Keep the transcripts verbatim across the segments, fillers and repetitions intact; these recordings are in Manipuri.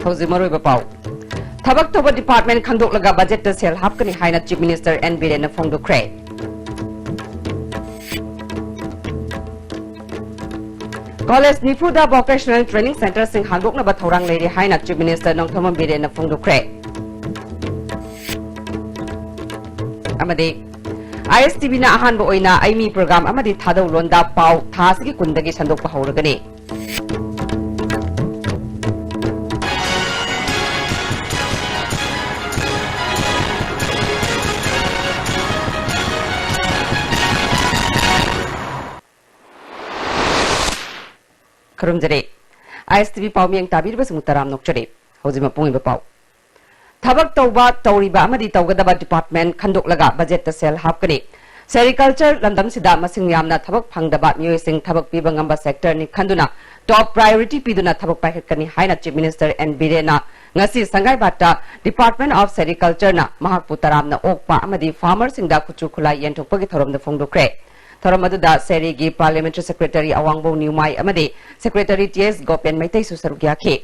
ꯍꯧꯖꯤꯛ ꯃꯔꯨꯑꯣꯏꯕ ꯄꯥꯎ꯫ ꯊꯕꯛ ꯇꯧꯕ department ꯈꯟꯗꯣꯛꯂꯒ budget ꯇ ꯁꯦꯜ ꯍꯥꯞꯀꯅꯤ ꯍꯥꯏꯅ Chief Minister N ꯕꯤꯔꯦꯟꯅ ꯐꯣꯡꯗꯣꯛꯈ꯭ꯔꯦ꯫ College ꯅꯤꯐꯨꯗ vocational training centre ꯁꯤꯡ ꯍꯥꯡꯗꯣꯛꯅꯕ ꯊꯧꯔꯥꯡ ꯂꯩꯔꯤ ꯍꯥꯏꯅ Chief Minister ꯅꯣꯡꯊꯣꯝꯕꯝ ꯕꯤꯔꯦꯟꯅ ꯐꯣꯡꯗꯣꯛꯈ꯭ꯔꯦ꯫ ꯑꯃꯗꯤ ISTV ꯅ ꯑꯍꯥꯟꯕ ꯑꯣꯏꯅ ꯑꯩ ꯃꯤ program ꯑꯃꯗꯤ ꯊꯥꯗꯧ ꯂꯣꯟꯗ ꯄꯥꯎ ꯊꯥ ꯑꯁꯤꯒꯤ ꯀꯨꯟꯗꯒꯤ ꯁꯟꯗꯣꯛꯄ ꯍꯧꯔꯒꯅꯤ꯫ ꯈꯨꯔꯨꯝꯖꯔꯤ꯫ ISTV ꯄꯥꯎ ꯃꯤꯌꯦꯡ ꯇꯥꯕꯤꯔꯤꯕꯁꯤꯡꯕꯨ ꯇꯔꯥꯝꯅ ꯑꯣꯛꯆꯔꯤ꯫ ꯍꯧꯖꯤꯛ ꯃꯄꯨꯡ ꯑꯣꯏꯕ ꯄꯥꯎ꯫ ꯊꯕꯛ ꯇꯧꯕ, ꯇꯧꯔꯤꯕ ꯑꯃꯗꯤ ꯇꯧꯒꯗꯕ department ꯈꯟꯗꯣꯛꯂꯒ budget ꯇ ꯁꯦꯜ ꯍꯥꯞꯀꯅꯤ꯫ Sericulture ꯂꯝꯗꯝꯁꯤꯗ ꯃꯁꯤꯡ ꯌꯥꯝꯅ ꯊꯕꯛ ꯐꯪꯗꯕ ꯃꯤꯑꯣꯏꯁꯤꯡ ꯊꯕꯛ ꯄꯤꯕ ꯉꯝꯕ sector ꯅꯤ ꯈꯟꯗꯨꯅ top priority ꯄꯤꯗꯨꯅ ꯊꯕꯛ ꯄꯥꯏꯈꯠꯀꯅꯤ ꯍꯥꯏꯅ Chief Minister N ꯕꯤꯔꯦꯟꯅ ꯉꯁꯤ ꯁꯪꯒꯥꯏꯕꯥꯠꯇ Department of Sericulture ꯅ ꯃꯍꯥꯛꯄꯨ ꯇꯔꯥꯝꯅ ꯑꯣꯛꯄ ꯑꯃꯗꯤ farmer ꯁꯤꯡꯗ ꯈꯨꯠꯁꯨ ꯈꯨꯠꯂꯥꯏ ꯌꯦꯟꯊꯣꯛꯄꯒꯤ ꯊꯧꯔꯝꯗ ꯐꯣꯡꯗꯣꯛꯈ꯭ꯔꯦ꯫ ꯊꯧꯔꯝ ꯑꯗꯨꯗ ꯁꯦꯔꯤꯒꯤ Parliamentary Secretary ꯑꯋꯥꯡꯕꯧ ꯅ꯭ꯌꯨꯃꯥꯏ ꯑꯃꯗꯤ Secretary ꯇꯤ ꯑꯦꯁ ꯒꯣꯄꯦꯟ ꯃꯩꯇꯩꯁꯨ ꯁꯔꯨꯛ ꯌꯥꯈꯤ꯫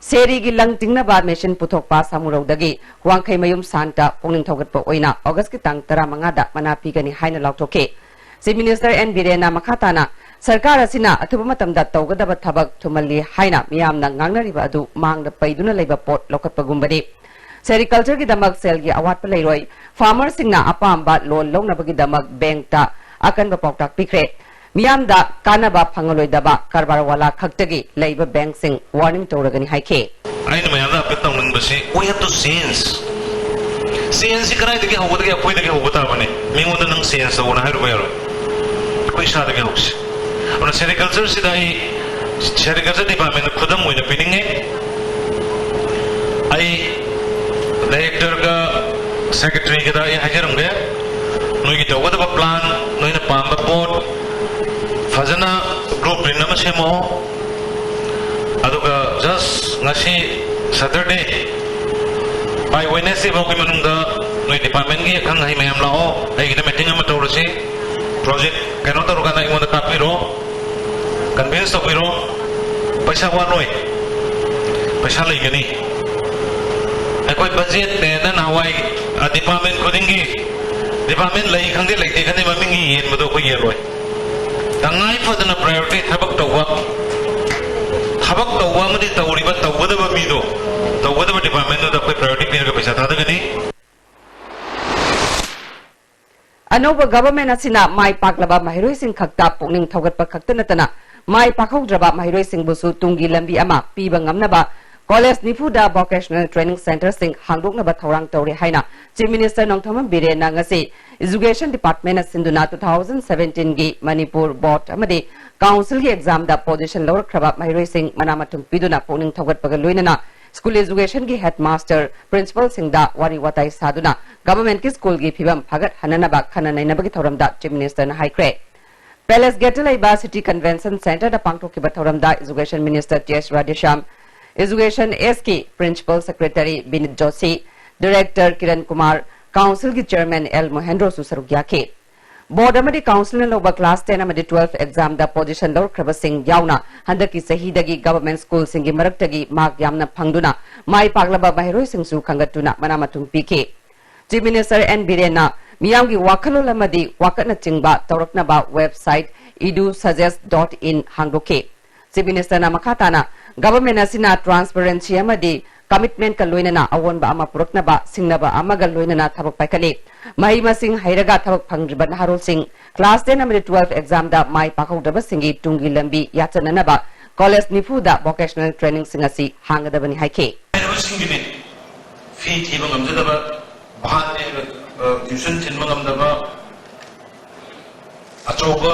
ꯁꯦꯔꯤꯒꯤ ꯂꯪ ꯇꯤꯡꯅꯕ machine ꯄꯨꯊꯣꯛꯄ ꯁꯥꯃꯨꯔꯧꯗꯒꯤ ꯋꯥꯡꯈꯩꯃꯌꯨꯝ ꯁꯥꯟꯇ ꯄꯨꯛꯅꯤꯡ ꯊꯧꯒꯠꯄ ꯑꯣꯏꯅ ꯑꯣꯒꯁꯀꯤ ꯇꯥꯡ ꯇꯔꯥꯃꯉꯥꯗ ꯃꯅꯥ ꯄꯤꯒꯅꯤ ꯍꯥꯏꯅ ꯂꯥꯎꯊꯣꯛꯈꯤ꯫ Chief Minister N ꯕꯤꯔꯦꯟꯅ ꯃꯈꯥ ꯇꯥꯅ ꯁꯔꯀꯥꯔ ꯑꯁꯤꯅ ꯑꯊꯨꯕ ꯃꯇꯝꯗ ꯇꯧꯒꯗꯕ ꯊꯕꯛ ꯊꯨꯃꯜꯂꯤ ꯍꯥꯏꯅ ꯃꯤꯌꯥꯝꯅ ꯉꯥꯡꯅꯔꯤꯕ ꯑꯗꯨ ꯃꯥꯡꯗ ꯄꯩꯗꯨꯅ ꯂꯩꯕ ꯄꯣꯠ ꯂꯧꯈꯠꯄꯒꯨꯝꯕꯅꯤ꯫ Sericulture ꯒꯤꯗꯃꯛ ꯁꯦꯜꯒꯤ ꯑꯋꯥꯠꯄ ꯂꯩꯔꯣꯏ꯫ Farmer ꯁꯤꯡꯅ ꯑꯄꯥꯝꯕ loan ꯂꯧꯅꯕꯒꯤꯗꯃꯛ bank ꯇ ꯑꯀꯟꯕ ꯄꯥꯎꯇꯥꯛ ꯄꯤꯈ꯭ꯔꯦ꯫ ꯃꯤꯌꯥꯝꯗ ꯀꯥꯟꯅꯕ ꯐꯪꯂꯣꯏꯗꯕ ꯀꯔꯕꯥꯔ ꯋꯥꯂꯥ ꯈꯛꯇꯒꯤ ꯂꯩꯕ bank ꯁꯤꯡ warning ꯇꯧꯔꯒꯅꯤ ꯍꯥꯏꯈꯤ꯫ ꯑꯩꯅ ꯃꯌꯥꯝꯗ appeal ꯇꯧꯅꯤꯡꯕꯁꯤ, we have to change꯫ Change ꯁꯤ ꯀꯗꯥꯏꯗꯒꯤ ꯍꯧꯒꯗꯒꯦ? ꯑꯩꯈꯣꯏꯗꯒꯤ ꯍꯧꯕ ꯇꯥꯕꯅꯤ꯫ ꯃꯤꯉꯣꯟꯗ ꯅꯪ change ꯇꯧꯑꯣꯅ ꯍꯥꯏꯔꯨꯕ ꯌꯥꯔꯣꯏ꯫ ꯑꯩꯈꯣꯏ ꯏꯁꯥꯗꯒꯤ ꯍꯧꯁꯤ꯫ ꯑꯗꯨꯅ Sericulture ꯁꯤꯗ ꯑꯩ Sericulture Department ꯇ ꯈꯨꯗꯝ ꯑꯣꯏꯅ ꯄꯤꯅꯤꯡꯉꯤ꯫ ꯑꯩ Director ꯒ Secretary ꯒꯗ ꯑꯩ ꯍꯥꯏꯖꯔꯝꯒꯦ, ꯅꯣꯏꯒꯤ ꯇꯧꯒꯗꯕ plan, ꯅꯣꯏꯅ ꯄꯥꯝꯕ ꯄꯣꯠ ꯐꯖꯅ blueprint ꯑꯃ ꯁꯦꯝꯃꯛꯑꯣ꯫ ꯑꯗꯨꯒ just ꯉꯁꯤ Saturday, by Wednesday ꯐꯥꯎꯒꯤ ꯃꯅꯨꯡꯗ ꯅꯣꯏ department ꯒꯤ ꯑꯈꯪ ꯑꯍꯩ ꯃꯌꯥꯝ ꯂꯥꯛꯑꯣ, ꯑꯩꯒꯤꯗ meeting ꯑꯃ ꯇꯧꯔꯁꯤ꯫ Project ꯀꯩꯅꯣ ꯇꯧꯔꯀꯥꯟꯗ ꯑꯩꯉꯣꯟꯗ ꯇꯥꯛꯄꯤꯔꯣ, convince ꯇꯧꯕꯤꯔꯣ꯫ ꯄꯩꯁꯥ ꯋꯥꯠꯂꯣꯏ꯫ ꯄꯩꯁꯥ ꯂꯩꯒꯅꯤ꯫ ꯑꯩꯈꯣꯏ ꯕꯖꯦꯠꯅꯦꯅ ꯅꯍꯥꯟꯋꯥꯏ, ꯑ, ꯗꯤꯄꯥꯔꯠꯃꯦꯟ ꯈꯨꯗꯤꯡꯒꯤ, ꯗꯤꯄꯥꯔꯠꯃꯦꯟ ꯂꯩ ꯈꯪꯗꯦ ꯂꯩꯇꯦ ꯈꯪꯗꯦ ꯃꯃꯤꯡꯒꯤ ꯌꯦꯟꯕꯗꯣ ꯑꯩꯈꯣꯏ ꯌꯦꯜꯂꯣꯏ꯫ ꯇꯉꯥꯏ ꯐꯗꯅ ꯄ꯭ꯔꯥꯏꯌꯣꯔꯤꯇꯤ ꯊꯕꯛ ꯇꯧꯕ, ꯊꯕꯛ ꯇꯧꯕ ꯑꯃꯗꯤ ꯇꯧꯔꯤꯕ, ꯇꯧꯒꯗꯕ ꯃꯤꯗꯣ, ꯇꯧꯒꯗꯕ ꯗꯤꯄꯥꯔꯠꯃꯦꯟꯗꯨꯗ ꯑꯩꯈꯣꯏ ꯄ꯭ꯔꯥꯏꯌꯣꯔꯤꯇꯤ ꯄꯤꯔꯒ ꯄꯩꯁꯥ ꯊꯥꯗꯒꯅꯤ꯫ ꯑꯅꯧꯕ ꯒꯚꯔꯟꯃꯦꯟꯠ ꯑꯁꯤꯅ ꯃꯥꯏ ꯄꯥꯛꯂꯕ ꯃꯍꯩꯔꯣꯏꯁꯤꯡ ꯈꯛꯇ ꯄꯨꯛꯅꯤꯡ ꯊꯧꯒꯠꯄ ꯈꯛꯇ ꯅꯠꯇꯅ, ꯃꯥꯏ ꯄꯥꯛꯍꯧꯗ꯭ꯔꯕ ꯃꯍꯩꯔꯣꯏꯁꯤꯡꯕꯨꯁꯨ ꯇꯨꯡꯒꯤ ꯂꯝꯕꯤ ꯑꯃ ꯄꯤꯕ ꯉꯝꯅꯕ ꯀꯣꯂꯦꯖ ꯅꯤꯐꯨꯗ vocational training centreꯁꯤꯡ ꯍꯥꯡꯗꯣꯛꯅꯕ ꯊꯧꯔꯥꯡ ꯇꯧꯔꯤ ꯍꯥꯏꯅ Chief Minister ꯅꯣꯡꯊꯣꯝꯕꯝ ꯕꯤꯔꯦꯟꯅ ꯉꯁꯤ Education Department ꯁꯤꯟꯗꯨꯅ two thousand seventeenꯒꯤ ꯃꯅꯤꯄꯨꯔ ꯕꯣꯔꯗ ꯑꯃꯗꯤ ꯀꯥꯎꯟꯁꯤꯜꯒꯤ ꯑꯦꯛꯖꯥꯝꯗ ꯄꯣꯖꯤꯁꯟ ꯂꯧꯔꯛꯈ꯭ꯔꯕ ꯃꯍꯩꯔꯣꯏꯁꯤꯡ ꯃꯅꯥ ꯃꯊꯨꯝ ꯄꯤꯗꯨꯅ ꯄꯨꯛꯅꯤꯡ ꯊꯧꯒꯠꯄꯒ ꯂꯣꯏꯅꯅ ꯁ꯭ꯀꯨꯜ ꯑꯦꯖꯨꯀꯦꯁꯟꯒꯤ ꯍꯦꯗꯃꯥꯁꯇꯔ, ꯄ꯭ꯔꯤꯟꯁꯤꯄꯜꯁꯤꯡꯗ ꯋꯥꯔꯤ ꯋꯥꯇꯥꯏ ꯁꯥꯗꯨꯅ ꯒꯚꯔꯟꯃꯦꯟꯠꯀꯤ ꯁ꯭ꯀꯨꯜꯒꯤ ꯐꯤꯕꯝ ꯐꯒꯠꯍꯟꯅꯅꯕ ꯈꯟꯅ ꯅꯩꯅꯕꯒꯤ ꯊꯧꯔꯝꯗ Chief Ministerꯅ ꯍꯥꯏꯈ꯭ꯔꯦ꯫ ꯄꯦꯂꯦꯁ ꯒꯦꯠꯇ ꯂꯩꯕ City Convention Centreꯗ ꯄꯥꯡꯊꯣꯛꯈꯤꯕ ꯊꯧꯔꯝꯗ Education Minister T H Radheshyam, Education Sꯀꯤ Principal Secretary ꯕꯤꯅꯤꯠ Joshi, Director Kiran Kumar, ꯀꯥꯎꯟꯁꯤꯜꯒꯤ Chairman ꯑꯦꯜ ꯃꯣꯍꯦꯟꯗ꯭ꯔꯣꯁꯨ ꯁꯔꯨꯛ ꯌꯥꯈꯤ꯫ ꯕꯣꯔꯗ ꯑꯃꯗꯤ ꯀꯥꯎꯟꯁꯤꯜꯅ ꯂꯧꯕ ꯀ꯭ꯂꯥꯁ ꯇꯦꯟ ꯑꯃꯗꯤ ꯇꯨꯋꯦꯜꯐ ꯑꯦꯛꯖꯥꯝꯗ ꯄꯣꯖꯤꯁꯟ ꯂꯧꯔꯛꯈ꯭ꯔꯕꯁꯤꯡ ꯌꯥꯎꯅ ꯍꯟꯗꯛꯀꯤ ꯆꯍꯤꯗꯒꯤ ꯒꯚꯔꯟꯃꯦꯟꯠ ꯁ꯭ꯀꯨꯜꯁꯤꯡꯒꯤ ꯃꯔꯛꯇꯒꯤ ꯃꯥꯔꯛ ꯌꯥꯝꯅ ꯐꯪꯗꯨꯅ ꯃꯥꯏ ꯄꯥꯛꯂꯕ ꯃꯍꯩꯔꯣꯏꯁꯤꯡꯁꯨ ꯈꯟꯒꯠꯇꯨꯅ ꯃꯅꯥ ꯃꯊꯨꯝ ꯄꯤꯈꯤ꯫ Chief Minister ꯑꯦꯟ ꯕꯤꯔꯦꯟꯅ ꯃꯤꯌꯥꯝꯒꯤ ꯋꯥꯈꯜꯂꯣꯟ ꯑꯃꯗꯤ ꯋꯥꯀꯠꯅꯆꯤꯡꯕ ꯇꯧꯔꯛꯅꯕ website edusuggest dot in ꯍꯥꯡꯗꯣꯛꯈꯤ꯫ Chief Ministerꯅ ꯃꯈꯥ ꯇꯥꯅ ꯒꯚꯔꯟꯃꯦꯟꯠ ꯑꯁꯤꯅ transparency ꯑꯃꯗꯤ commitmentꯀ ꯂꯣꯏꯅꯅ ꯑꯑꯣꯟꯕ ꯑꯃ ꯄꯨꯔꯛꯅꯕ ꯁꯤꯡꯅꯕ ꯑꯃꯒ ꯂꯣꯏꯅꯅ ꯊꯕꯛ ꯄꯥꯏꯈꯠꯂꯤ꯫ ꯃꯍꯩ ꯃꯁꯤꯡ ꯍꯩꯔꯒ ꯊꯕꯛ ꯐꯪꯗ꯭ꯔꯤꯕ ꯅꯍꯥꯔꯣꯜꯁꯤꯡ ꯀ꯭ꯂꯥꯁ ꯇꯦꯟ ꯑꯃꯗꯤ ꯇꯨꯋꯦꯜꯐ ꯑꯦꯛꯖꯥꯝꯗ ꯃꯥꯏ ꯄꯥꯛꯍꯧꯗ꯭ꯔꯕꯁꯤꯡꯒꯤ ꯇꯨꯡꯒꯤ ꯂꯝꯕꯤ ꯌꯥꯆꯠꯅꯅꯕ ꯀꯣꯂꯦꯖ ꯅꯤꯐꯨꯗ vocational trainingꯁꯤꯡ ꯑꯁꯤ ꯍꯥꯡꯒꯗꯕꯅꯤ ꯍꯥꯏꯈꯤ꯫ ꯍꯥꯏꯔꯤꯕꯁꯤꯡꯒꯤꯗꯤ ꯐꯤ ꯊꯤꯕ ꯉꯝꯖꯗꯕ, ꯚꯥꯟ ꯂꯩꯕ, ꯑ, tuition ꯊꯤꯟꯕ ꯉꯝꯗꯕ, ꯑꯆꯧꯕ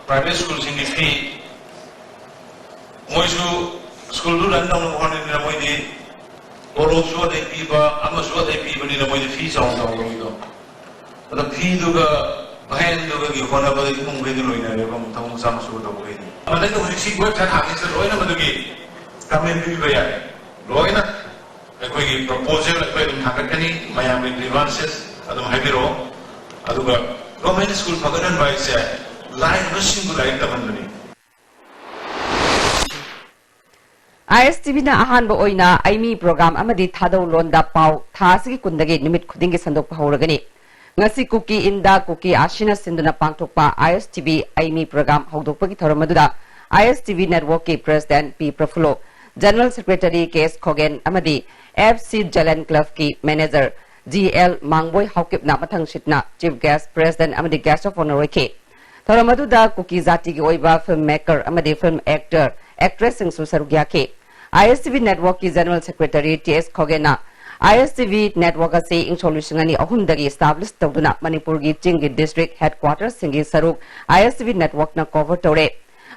private ꯁ꯭ꯀꯨꯜꯁꯤꯡꯒꯤ ꯐꯤ, ꯃꯣꯏꯁꯨ ꯁ꯭ꯀꯨꯜꯗꯨ run ꯇꯧꯅꯕ ꯍꯣꯠꯅꯕꯅꯤꯅ ꯃꯣꯏꯗꯤ ꯇꯣꯂꯣꯞꯁꯨ ꯑꯇꯩ ꯄꯤꯕ, ꯑꯃꯁꯨ ꯑꯇꯩ ꯄꯤꯕꯅꯤꯅ ꯃꯣꯏꯗꯤ ꯐꯤ ꯆꯥꯎꯅ ꯆꯥꯎꯅ ꯂꯧꯏꯗꯣ꯫ ꯑꯗꯣ ꯐꯤꯗꯨꯒ ꯚꯦꯟꯗꯨꯒꯒꯤ ꯍꯣꯠꯅꯕꯗ ꯏꯃꯨꯡꯈꯩꯗꯤ ꯂꯣꯏꯅꯔꯦꯕ, ꯑꯃꯨꯛ ꯊꯕꯛ ꯃꯆꯥ ꯃꯁꯨ ꯇꯧꯕꯈꯩꯗꯤ꯫ ꯃꯊꯛꯇ ꯍꯧꯖꯤꯛ ꯁꯤ website ꯍꯥꯡꯉꯤꯁꯦ ꯂꯣꯏꯅ ꯃꯗꯨꯒꯤ comment ꯄꯤꯕꯤꯕ ꯌꯥꯏ꯫ ꯂꯣꯏꯅ ꯑꯩꯈꯣꯏꯒꯤ proposal ꯑꯩꯈꯣꯏ ꯑꯗꯨꯝ ꯊꯥꯡꯒꯠꯀꯅꯤ, ꯃꯌꯥꯝꯒꯤ grievances ꯑꯗꯨꯝ ꯍꯥꯏꯕꯤꯔꯛꯑꯣ꯫ ꯑꯗꯨꯒ government school ꯐꯒꯠꯍꯟꯕ ꯍꯥꯏꯁꯦ ꯂꯥꯏꯔꯕꯁꯤꯡꯕꯨ ꯂꯥꯏꯔꯤꯛ ꯇꯝꯍꯟꯕꯅꯤ꯫ ꯑꯥꯏ ꯑꯦꯁ ꯇꯤ ꯚꯤꯅ ꯑꯍꯥꯟꯕ ꯑꯣꯏꯅ ꯑꯩꯃꯤ ꯄ꯭ꯔꯣꯒ꯭ꯔꯥꯝ ꯑꯃꯗꯤ ꯊꯥꯗꯧ ꯂꯣꯟꯗ ꯄꯥꯎ ꯊꯥ ꯑꯁꯤꯒꯤ ꯀꯨꯟꯗꯒꯤ ꯅꯨꯃꯤꯠ ꯈꯨꯗꯤꯡꯒꯤ ꯁꯟꯗꯣꯛꯄ ꯍꯧꯔꯒꯅꯤ꯫ ꯉꯁꯤ ꯀꯨꯀꯤ ꯏꯟꯗ ꯀꯨꯀꯤ ꯑꯥꯁꯤꯅ ꯁꯤꯟꯗꯨꯅ ꯄꯥꯡꯊꯣꯛꯄ ꯑꯥꯏ ꯑꯦꯁ ꯇꯤ ꯚꯤ ꯑꯩꯃꯤ ꯄ꯭ꯔꯣꯒ꯭ꯔꯥꯝ ꯍꯧꯗꯣꯛꯄꯒꯤ ꯊꯧꯔꯝ ꯑꯗꯨꯗ ꯑꯥꯏ ꯑꯦꯁ ꯇꯤ ꯚꯤ ꯅꯦꯠꯋꯔꯛꯀꯤ president P Prafullo, general secretary K S Khogen ꯑꯃꯗꯤ ꯑꯦꯐ ꯁꯤ ꯖꯂꯦꯟ ꯀ꯭ꯂꯕꯀꯤ ꯃꯦꯅꯦꯖꯔ ꯖꯤ ꯑꯦꯜ ꯃꯥꯡꯕꯣꯏ ꯍꯥꯎꯀꯤꯞꯅ ꯃꯊꯪꯁꯤꯠꯅ ꯆꯤꯐ ꯒꯦꯁ꯭ꯠ, ꯄ꯭ꯔꯦꯁꯤꯗꯦꯟꯠ ꯑꯃꯗꯤ ꯒꯦꯁ꯭ꯠ ꯑꯣꯐ ꯑꯣꯅꯔ ꯑꯣꯏꯈꯤ꯫ ꯊꯧꯔꯝ ꯑꯗꯨꯗ ꯀꯨꯀꯤ ꯖꯥꯇꯤꯒꯤ ꯑꯣꯏꯕ ꯐꯤꯜꯝ ꯃꯦꯀꯔ ꯑꯃꯗꯤ ꯐꯤꯜꯝ ꯑꯦꯛꯇꯔ, ꯑꯦꯛꯇ꯭ꯔꯦꯁꯁꯤꯡꯁꯨ ꯁꯔꯨꯛ ꯌꯥꯈꯤ꯫ ꯑꯥꯏ ꯑꯦꯁ ꯇꯤ ꯚꯤ ꯅꯦꯠꯋꯔꯛꯀꯤ ꯖꯦꯅꯔꯦꯜ ꯁꯦꯀ꯭ꯔꯦꯇꯔꯤ ꯇꯤ ꯑꯦꯁ ꯈꯣꯒꯦꯟꯅ I S T V network ꯑꯁꯤ ꯏꯪ ꯁꯣꯛ ꯂꯤꯁꯤꯡ ꯑꯅꯤ ꯑꯍꯨꯝꯗꯒꯤ ꯏꯁꯇꯥꯕ꯭ꯂꯤꯁ ꯇꯧꯗꯨꯅ ꯃꯅꯤꯄꯨꯔꯒꯤ ꯆꯤꯡꯒꯤ ꯗꯤꯁꯇ꯭ꯔꯤꯛ ꯍꯦꯗꯀ꯭ꯋꯥꯇꯔꯁꯤꯡꯒꯤ ꯁꯔꯨꯛ ꯑꯥꯏ ꯑꯦꯁ ꯇꯤ ꯚꯤ ꯅꯦꯠꯋꯔꯛꯅ ꯀꯣꯚꯔ ꯇꯧꯔꯦ꯫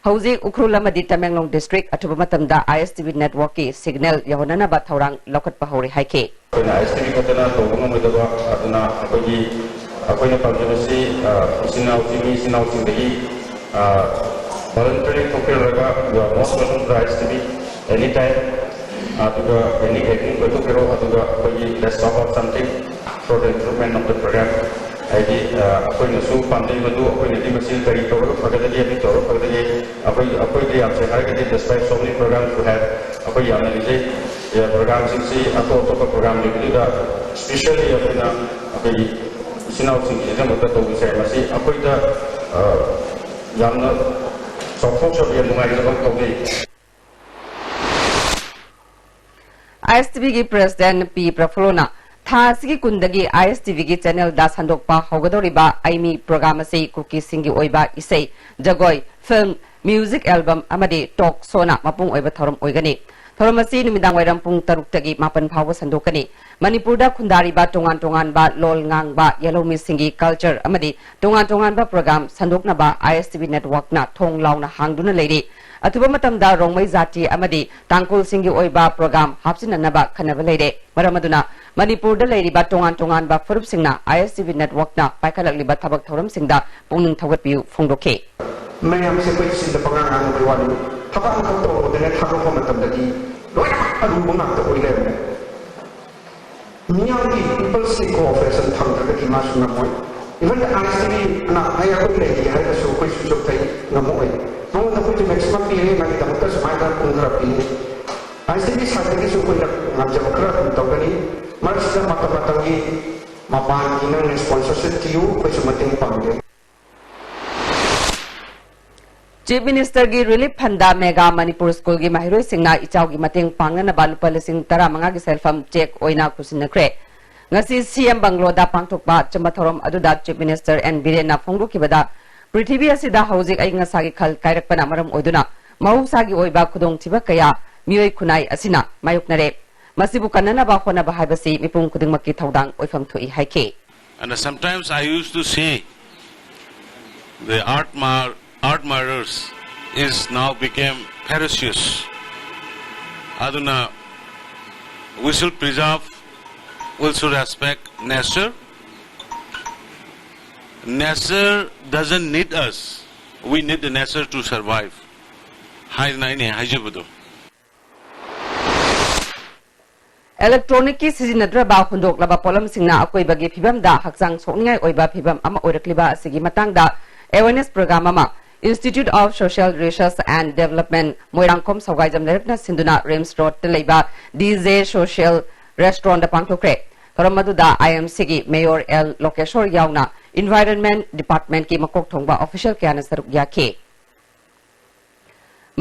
ꯍꯧꯖꯤꯛ ꯎꯈ꯭ꯔꯨꯜ ꯑꯃꯗꯤ ꯇꯃꯦꯡꯂꯣꯡ ꯗꯤꯁꯇ꯭ꯔꯤꯛ ꯑꯊꯨꯕ ꯃꯇꯝꯗ ꯑꯥꯏ ꯑꯦꯁ ꯇꯤ ꯚꯤ ꯅꯦꯠꯋꯔꯛꯀꯤ ꯁꯤꯒꯅꯦꯜ ꯌꯧꯍꯟꯅꯅꯕ ꯊꯧꯔꯥꯡ ꯂꯧꯈꯠꯄ ꯍꯧꯔꯦ ꯍꯥꯏꯈꯤ꯫ ꯑꯩꯈꯣꯏꯅ ꯑꯥꯏ ꯑꯦꯁ ꯇꯤ ꯚꯤ ꯈꯛꯇꯅ ꯇꯧꯕ ꯉꯝꯃꯣꯏꯗꯕ, ꯑꯗꯨꯅ ꯑꯩꯈꯣꯏꯒꯤ, ꯑꯩꯈꯣꯏꯅ ꯄꯥꯝꯖꯕꯁꯤ, ꯑ, ꯏꯆꯤꯟ ꯏꯅꯥꯎ, ꯆꯤꯡꯃꯤ ꯏꯆꯤꯟ ꯏꯅꯥꯎꯁꯤꯡꯗꯒꯤ, ꯑ, voluntary ꯊꯣꯛꯄꯤꯔꯒ, you are most welcome to I S T V anytime꯫ ꯑꯗꯨꯒ any evening ꯀꯣꯏꯊꯣꯛꯄꯤꯔꯣ, ꯑꯗꯨꯒ ꯑꯩꯈꯣꯏꯒꯤ let's talk about something for the improvement of the program꯫ ꯍꯥꯏꯗꯤ, ꯑ, ꯑꯩꯈꯣꯏꯅꯁꯨ ꯄꯥꯝꯖꯩ ꯃꯗꯨ, ꯑꯩꯈꯣꯏꯅꯗꯤ ꯃꯁꯤ ꯀꯔꯤ ꯇꯧꯔꯒ ꯐꯒꯗꯒꯦ, ꯑꯗꯨ ꯇꯧꯔꯒ ꯐꯒꯗꯒꯦ, ꯑꯩꯈꯣꯏ, ꯑꯩꯈꯣꯏꯗꯤ ꯌꯥꯝ ꯁꯦꯡꯅ ꯍꯥꯏꯔꯒꯗꯤ, despite so many programs we have, ꯑꯩꯈꯣꯏ ꯌꯥꯝꯅ ꯅꯤꯡꯖꯩ꯫ ꯑ, ꯄ꯭ꯔꯣꯒ꯭ꯔꯥꯝꯁꯤꯡꯁꯤ ꯑꯇꯣꯞ ꯑꯇꯣꯞꯄ ꯄ꯭ꯔꯣꯒ꯭ꯔꯥꯝ ꯂꯩꯕꯗꯨꯗ, specially ꯑꯩꯈꯣꯏꯅ ꯑꯩꯈꯣꯏꯒꯤ ꯏꯆꯤꯟ ꯏꯅꯥꯎꯁꯤꯡꯒꯤꯗꯃꯛꯇ ꯇꯧꯕꯁꯦ, ꯃꯁꯤ ꯑꯩꯈꯣꯏꯗ, ꯑ, ꯌꯥꯝꯅ ꯆꯥꯎꯊꯣꯛꯆꯕ, ꯌꯥꯝ ꯅꯨꯡꯉꯥꯏꯖꯕ ꯑꯃ ꯐꯥꯎꯖꯩ꯫ ꯑꯥꯏ ꯑꯦꯁ ꯇꯤ ꯚꯤꯒꯤ ꯄ꯭ꯔꯦꯁꯤꯗꯦꯟꯠ ꯄꯤ ꯄ꯭ꯔꯐꯨꯜꯂꯣꯅ ꯊꯥ ꯑꯁꯤꯒꯤ ꯀꯨꯟꯗꯒꯤ ꯑꯥꯏ ꯑꯦꯁ ꯇꯤ ꯚꯤꯒꯤ ꯆꯦꯅꯦꯜꯗ ꯁꯟꯗꯣꯛꯄ ꯍꯧꯒꯗꯧꯔꯤꯕ ꯑꯩꯃꯤ ꯄ꯭ꯔꯣꯒ꯭ꯔꯥꯝ ꯑꯁꯤ ꯀꯨꯀꯤꯁꯤꯡꯒꯤ ꯑꯣꯏꯕ ꯏꯁꯩ, ꯖꯒꯣꯏ, ꯐꯤꯜꯝ, ꯃ꯭ꯌꯨꯖꯤꯛ ꯑꯦꯜꯕꯝ ꯑꯃꯗꯤ ꯇꯣꯛ ꯁꯣꯅ ꯃꯄꯨꯡ ꯑꯣꯏꯕ ꯊꯧꯔꯝ ꯑꯣꯏꯒꯅꯤ꯫ ꯊꯧꯔꯝ ꯑꯁꯤ ꯅꯨꯃꯤꯗꯥꯡ ꯋꯥꯏꯔꯝ ꯄꯨꯡ ꯇꯔꯨꯛꯇꯒꯤ ꯃꯥꯄꯟ ꯐꯥꯎꯕ ꯁꯟꯗꯣꯛꯀꯅꯤ꯫ ꯃꯅꯤꯄꯨꯔꯗ ꯈꯨꯟꯗꯥꯔꯤꯕ ꯇꯣꯉꯥꯟ ꯇꯣꯉꯥꯟꯕ ꯂꯣꯜ ꯉꯥꯡꯕ ꯌꯦꯜꯍꯧꯃꯤꯁꯤꯡꯒꯤ ꯀꯜꯆꯔ ꯑꯃꯗꯤ ꯇꯣꯉꯥꯟ ꯇꯣꯉꯥꯟꯕ ꯄ꯭ꯔꯣꯒ꯭ꯔꯥꯝ ꯁꯟꯗꯣꯛꯅꯕ ꯑꯥꯏ ꯑꯦꯁ ꯇꯤ ꯚꯤ ꯅꯦꯠꯋꯔꯛꯅ ꯊꯣꯡ ꯂꯥꯎꯅ ꯍꯥꯡꯗꯨꯅ ꯂꯩꯔꯤ꯫ ꯑꯊꯨꯕ ꯃꯇꯝꯗ ꯔꯣꯡꯃꯩ ꯖꯥꯇꯤ ꯑꯃꯗꯤ ꯇꯥꯡꯈꯨꯜꯁꯤꯡꯒꯤ ꯑꯣꯏꯕ ꯄ꯭ꯔꯣꯒ꯭ꯔꯥꯝ ꯍꯥꯞꯆꯤꯟꯅꯅꯕ ꯈꯟꯅꯕ ꯂꯩꯔꯦ꯫ ꯃꯔꯝ ꯑꯗꯨꯅ ꯃꯅꯤꯄꯨꯔꯗ ꯂꯩꯔꯤꯕ ꯇꯣꯉꯥꯟ ꯇꯣꯉꯥꯟꯕ ꯐꯨꯔꯨꯞꯁꯤꯡꯅ ꯑꯥꯏ ꯑꯦꯁ ꯇꯤ ꯚꯤ ꯅꯦꯠꯋꯔꯛꯅ ꯄꯥꯏꯈꯠꯂꯛꯂꯤꯕ ꯊꯕꯛ ꯊꯧꯔꯝꯁꯤꯡꯗ ꯄꯨꯛꯅꯤꯡ ꯊꯧꯒꯠꯄꯤꯌꯨ ꯐꯣꯡꯗꯣꯛꯈꯤ꯫ ꯃꯌꯥꯝꯁꯦ ꯑꯩꯈꯣꯏ ꯁꯤꯗ ꯄꯉꯥꯡ ꯉꯥꯡꯕꯒꯤ ꯋꯥꯅꯤ꯫ ꯊꯕꯛ ꯑꯃꯈꯛ ꯇꯧꯔꯨꯕꯗꯅꯦ ꯊꯥꯗꯣꯛꯄ ꯃꯇꯝꯗꯗꯤ ꯂꯣꯏꯅꯃꯛ ꯑꯔꯨꯕ ꯉꯥꯛꯇ ꯑꯣꯏ ꯂꯩꯔꯝꯃꯦ꯫ ꯃꯤꯌꯥꯝꯒꯤ, people's cooperation ꯐꯪꯗ꯭ꯔꯒꯗꯤ ꯃꯥꯁꯨ ꯉꯝꯃꯣꯏ꯫ Even the I S T V ꯑꯅ ꯑꯩ ꯑꯩꯈꯣꯏ ꯂꯩꯔꯤ ꯍꯥꯏꯔꯒꯁꯨ ꯑꯩꯈꯣꯏꯁꯨ ꯆꯣꯛꯊꯩ, ꯉꯝꯃꯛꯑꯣꯏ꯫ ꯃꯉꯣꯟꯗ ꯑꯩꯈꯣꯏꯁꯨ maximum ꯄꯤꯔꯦ, ꯃꯥꯒꯤꯗꯃꯛꯇ ꯁꯨꯃꯥꯏꯅ ꯄꯨꯡ ꯈꯔ ꯄꯤꯔꯦ꯫ ꯍꯥꯏꯁꯤꯒꯤ ꯁꯥꯏꯠꯇꯒꯤꯁꯨ ꯑꯩꯈꯣꯏꯅ ꯉꯝꯖꯕ ꯈꯔ ꯑꯗꯨꯝ ꯇꯧꯒꯅꯤ꯫ ꯃꯔꯛꯁꯤꯗ ꯃꯇꯝ ꯃꯇꯝꯒꯤ ꯃꯄꯥꯟꯒꯤ ꯅꯪꯅ sponsorship ꯊꯤꯌꯨ, ꯑꯩꯈꯣꯏꯁꯨ ꯃꯇꯦꯡ ꯄꯥꯡꯒꯦ꯫ Chief Minister ꯒꯤ Relief Fund ꯗ Mega Manipur School ꯒꯤ ꯃꯍꯩꯔꯣꯏꯁꯤꯡꯅ ꯏꯆꯥꯎꯒꯤ ꯃꯇꯦꯡ ꯄꯥꯡꯅꯅꯕ ꯂꯨꯄꯥ ꯂꯤꯁꯤꯡ ꯇꯔꯥꯃꯉꯥꯒꯤ ꯁꯦꯜꯐꯝ cheque ꯑꯣꯏꯅ ꯈꯨꯠꯁꯤꯟꯅꯈ꯭ꯔꯦ꯫ ꯉꯁꯤ C M Bungalow ꯗ ꯄꯥꯡꯊꯣꯛꯄ ꯑꯆꯝꯕ ꯊꯧꯔꯝ ꯑꯗꯨꯗ Chief Minister N ꯕꯤꯔꯦꯟꯅ ꯐꯣꯡꯗꯣꯛꯈꯤꯕꯗ, ꯄ꯭ꯔꯤꯊꯤꯕꯤ ꯑꯁꯤꯗ ꯍꯧꯖꯤꯛ ꯑꯏꯪ ꯑꯁꯥꯒꯤ ꯈꯜ ꯀꯥꯏꯔꯛꯄꯅ ꯃꯔꯝ ꯑꯣꯏꯗꯨꯅ ꯃꯍꯧꯁꯥꯒꯤ ꯑꯣꯏꯕ ꯈꯨꯗꯣꯡꯊꯤꯕ ꯀꯌꯥ ꯃꯤꯑꯣꯏ ꯈꯨꯟꯅꯥꯏ ꯑꯁꯤꯅ ꯃꯥꯌꯣꯛꯅꯔꯦ꯫ ꯃꯁꯤꯕꯨ ꯀꯟꯅꯅꯕ ꯍꯣꯠꯅꯕ ꯍꯥꯏꯕꯁꯤ ꯃꯤꯄꯨꯝ ꯈꯨꯗꯤꯡꯃꯛꯀꯤ ꯊꯧꯗꯥꯡ ꯑꯣꯏꯐꯝ ꯊꯣꯛꯏ ꯍꯥꯏꯈꯤ꯫ And sometimes I used to say, the earth, mar- earth murders is now became ferocious. ꯑꯗꯨꯅ, we should preserve, we should respect nature. Nature doesn't need us. We need the nature to survive. ꯍꯥꯏꯗꯅ ꯑꯩꯅ ꯍꯥꯏꯖꯕꯗꯣ꯫ Electronic ꯀꯤ ꯁꯤꯖꯤꯟꯅꯗ꯭ꯔꯕ ꯍꯨꯟꯗꯣꯛꯂꯕ ꯄꯣꯠꯂꯝꯁꯤꯡꯅ ꯑꯀꯣꯏꯕꯒꯤ ꯐꯤꯕꯝꯗ ꯍꯛꯆꯥꯡ ꯁꯣꯛꯅꯤꯡꯉꯥꯏ ꯑꯣꯏꯕ ꯐꯤꯕꯝ ꯑꯃ ꯑꯣꯏꯔꯛꯂꯤꯕ ꯑꯁꯤꯒꯤ ꯃꯇꯥꯡꯗ awareness program ꯑꯃ Institute of Social Research and Development, Moirangkhom ꯁꯧꯒꯥꯏꯖꯝ ꯂꯩꯔꯛꯅ ꯁꯤꯟꯗꯨꯅ RIMS Road ꯇ ꯂꯩꯕ D J Social Restaurant ꯇ ꯄꯥꯡꯊꯣꯛꯈ꯭ꯔꯦ꯫ ꯊꯧꯔꯝ ꯑꯗꯨꯗ I M C ꯒꯤ Mayor L ꯂꯣꯀꯦꯁꯣꯔ ꯌꯥꯎꯅ Environment Department ꯀꯤ ꯃꯀꯣꯛ ꯊꯣꯡꯕ official ꯀꯌꯥꯅ ꯁꯔꯨꯛ ꯌꯥꯈꯤ꯫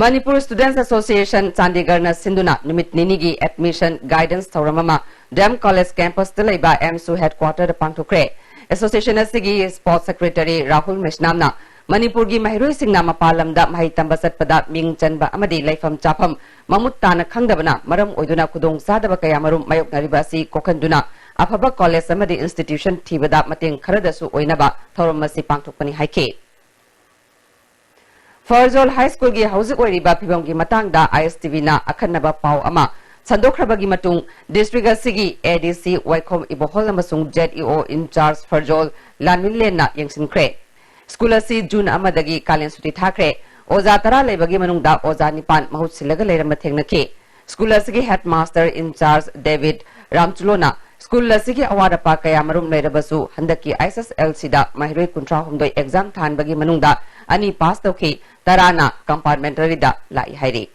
Manipur Students Association ꯆꯥꯟꯗꯤꯒꯔꯅ ꯁꯤꯟꯗꯨꯅ ꯅꯨꯃꯤꯠ ꯅꯤꯅꯤꯒꯤ admission guidance ꯊꯧꯔꯝ ꯑꯃ D M College campus ꯇ ꯂꯩꯕ AMSU headquarter ꯗ ꯄꯥꯡꯊꯣꯛꯈ꯭ꯔꯦ꯫ Association ꯑꯁꯤꯒꯤ Sports Secretary ꯔꯥꯍꯨꯜ ꯃꯦꯁꯅꯥꯝꯅ ꯃꯅꯤꯄꯨꯔꯒꯤ ꯃꯍꯩꯔꯣꯏꯁꯤꯡꯅ ꯃꯄꯥꯟ ꯂꯝꯗ ꯃꯍꯩ ꯇꯝꯕ ꯆꯠꯄꯗ ꯃꯤꯡ ꯆꯟꯕ ꯑꯃꯗꯤ ꯂꯩꯐꯝ ꯆꯥꯐꯝ ꯃꯃꯨꯠ ꯇꯥꯅ ꯈꯪꯗꯕꯅ ꯃꯔꯝ ꯑꯣꯏꯗꯨꯅ ꯈꯨꯗꯣꯡꯆꯥꯗꯕ ꯀꯌꯥꯃꯔꯨꯝ ꯃꯥꯌꯣꯛꯅꯔꯤꯕ ꯑꯁꯤ ꯀꯣꯛꯍꯟꯗꯨꯅ ꯑꯐꯕ college ꯑꯃꯗꯤ institution ꯊꯤꯕꯗ ꯃꯇꯦꯡ ꯈꯔꯗꯁꯨ ꯑꯣꯏꯅꯕ ꯊꯧꯔꯝ ꯑꯁꯤ ꯄꯥꯡꯊꯣꯛꯄꯅꯤ ꯍꯥꯏꯈꯤ꯫ ꯐꯔꯖꯣꯜ High School ꯒꯤ ꯍꯧꯖꯤꯛ ꯑꯣꯏꯔꯤꯕ ꯐꯤꯕꯝꯒꯤ ꯃꯇꯥꯡꯗ I S T V ꯅ ꯑꯈꯟꯅꯕ ꯄꯥꯎ ꯑꯃ ꯁꯟꯗꯣꯛꯈ꯭ꯔꯕꯒꯤ ꯃꯇꯨꯡ, district ꯑꯁꯤꯒꯤ A D C ꯋꯥꯏꯈꯣꯝ ꯏꯕꯣꯍꯣꯜ ꯑꯃꯁꯨꯡ Z E O in charge ꯐꯔꯖꯣꯜ ꯂꯥꯟꯃꯤꯂꯦꯟꯅ ꯌꯦꯡꯁꯤꯟꯈ꯭ꯔꯦ꯫ School ꯑꯁꯤ June ꯑꯃꯗꯒꯤ ꯀꯥꯂꯦꯟ ꯁꯨꯇꯤ ꯊꯥꯈ꯭ꯔꯦ꯫ ꯑꯣꯖꯥ ꯇꯔꯥ ꯂꯩꯕꯒꯤ ꯃꯅꯨꯡꯗ ꯑꯣꯖꯥ ꯅꯤꯄꯥꯟ ꯃꯍꯨꯠ ꯁꯤꯜꯂꯒ ꯂꯩꯔꯝꯕ ꯊꯦꯡꯅꯈꯤ꯫ School ꯑꯁꯤꯒꯤ headmaster in charge David ꯔꯥꯝꯆꯨꯂꯣꯅ school ꯑꯁꯤꯒꯤ ꯑꯋꯥꯠ ꯑꯄꯥ ꯀꯌꯥꯃꯔꯨꯝ ꯂꯩꯔꯕꯁꯨ ꯍꯟꯗꯛꯀꯤ H S S L C ꯗ ꯃꯍꯩꯔꯣꯏ ꯀꯨꯟꯊ꯭ꯔꯥ ꯍꯨꯝꯗꯣꯏ exam ꯊꯥꯍꯟꯕꯒꯤ ꯃꯅꯨꯡꯗ ꯑꯅꯤ pass ꯇꯧꯈꯤ, ꯇꯔꯥꯅ complimentary ꯗ ꯂꯥꯛꯏ ꯍꯥꯏꯔꯤ꯫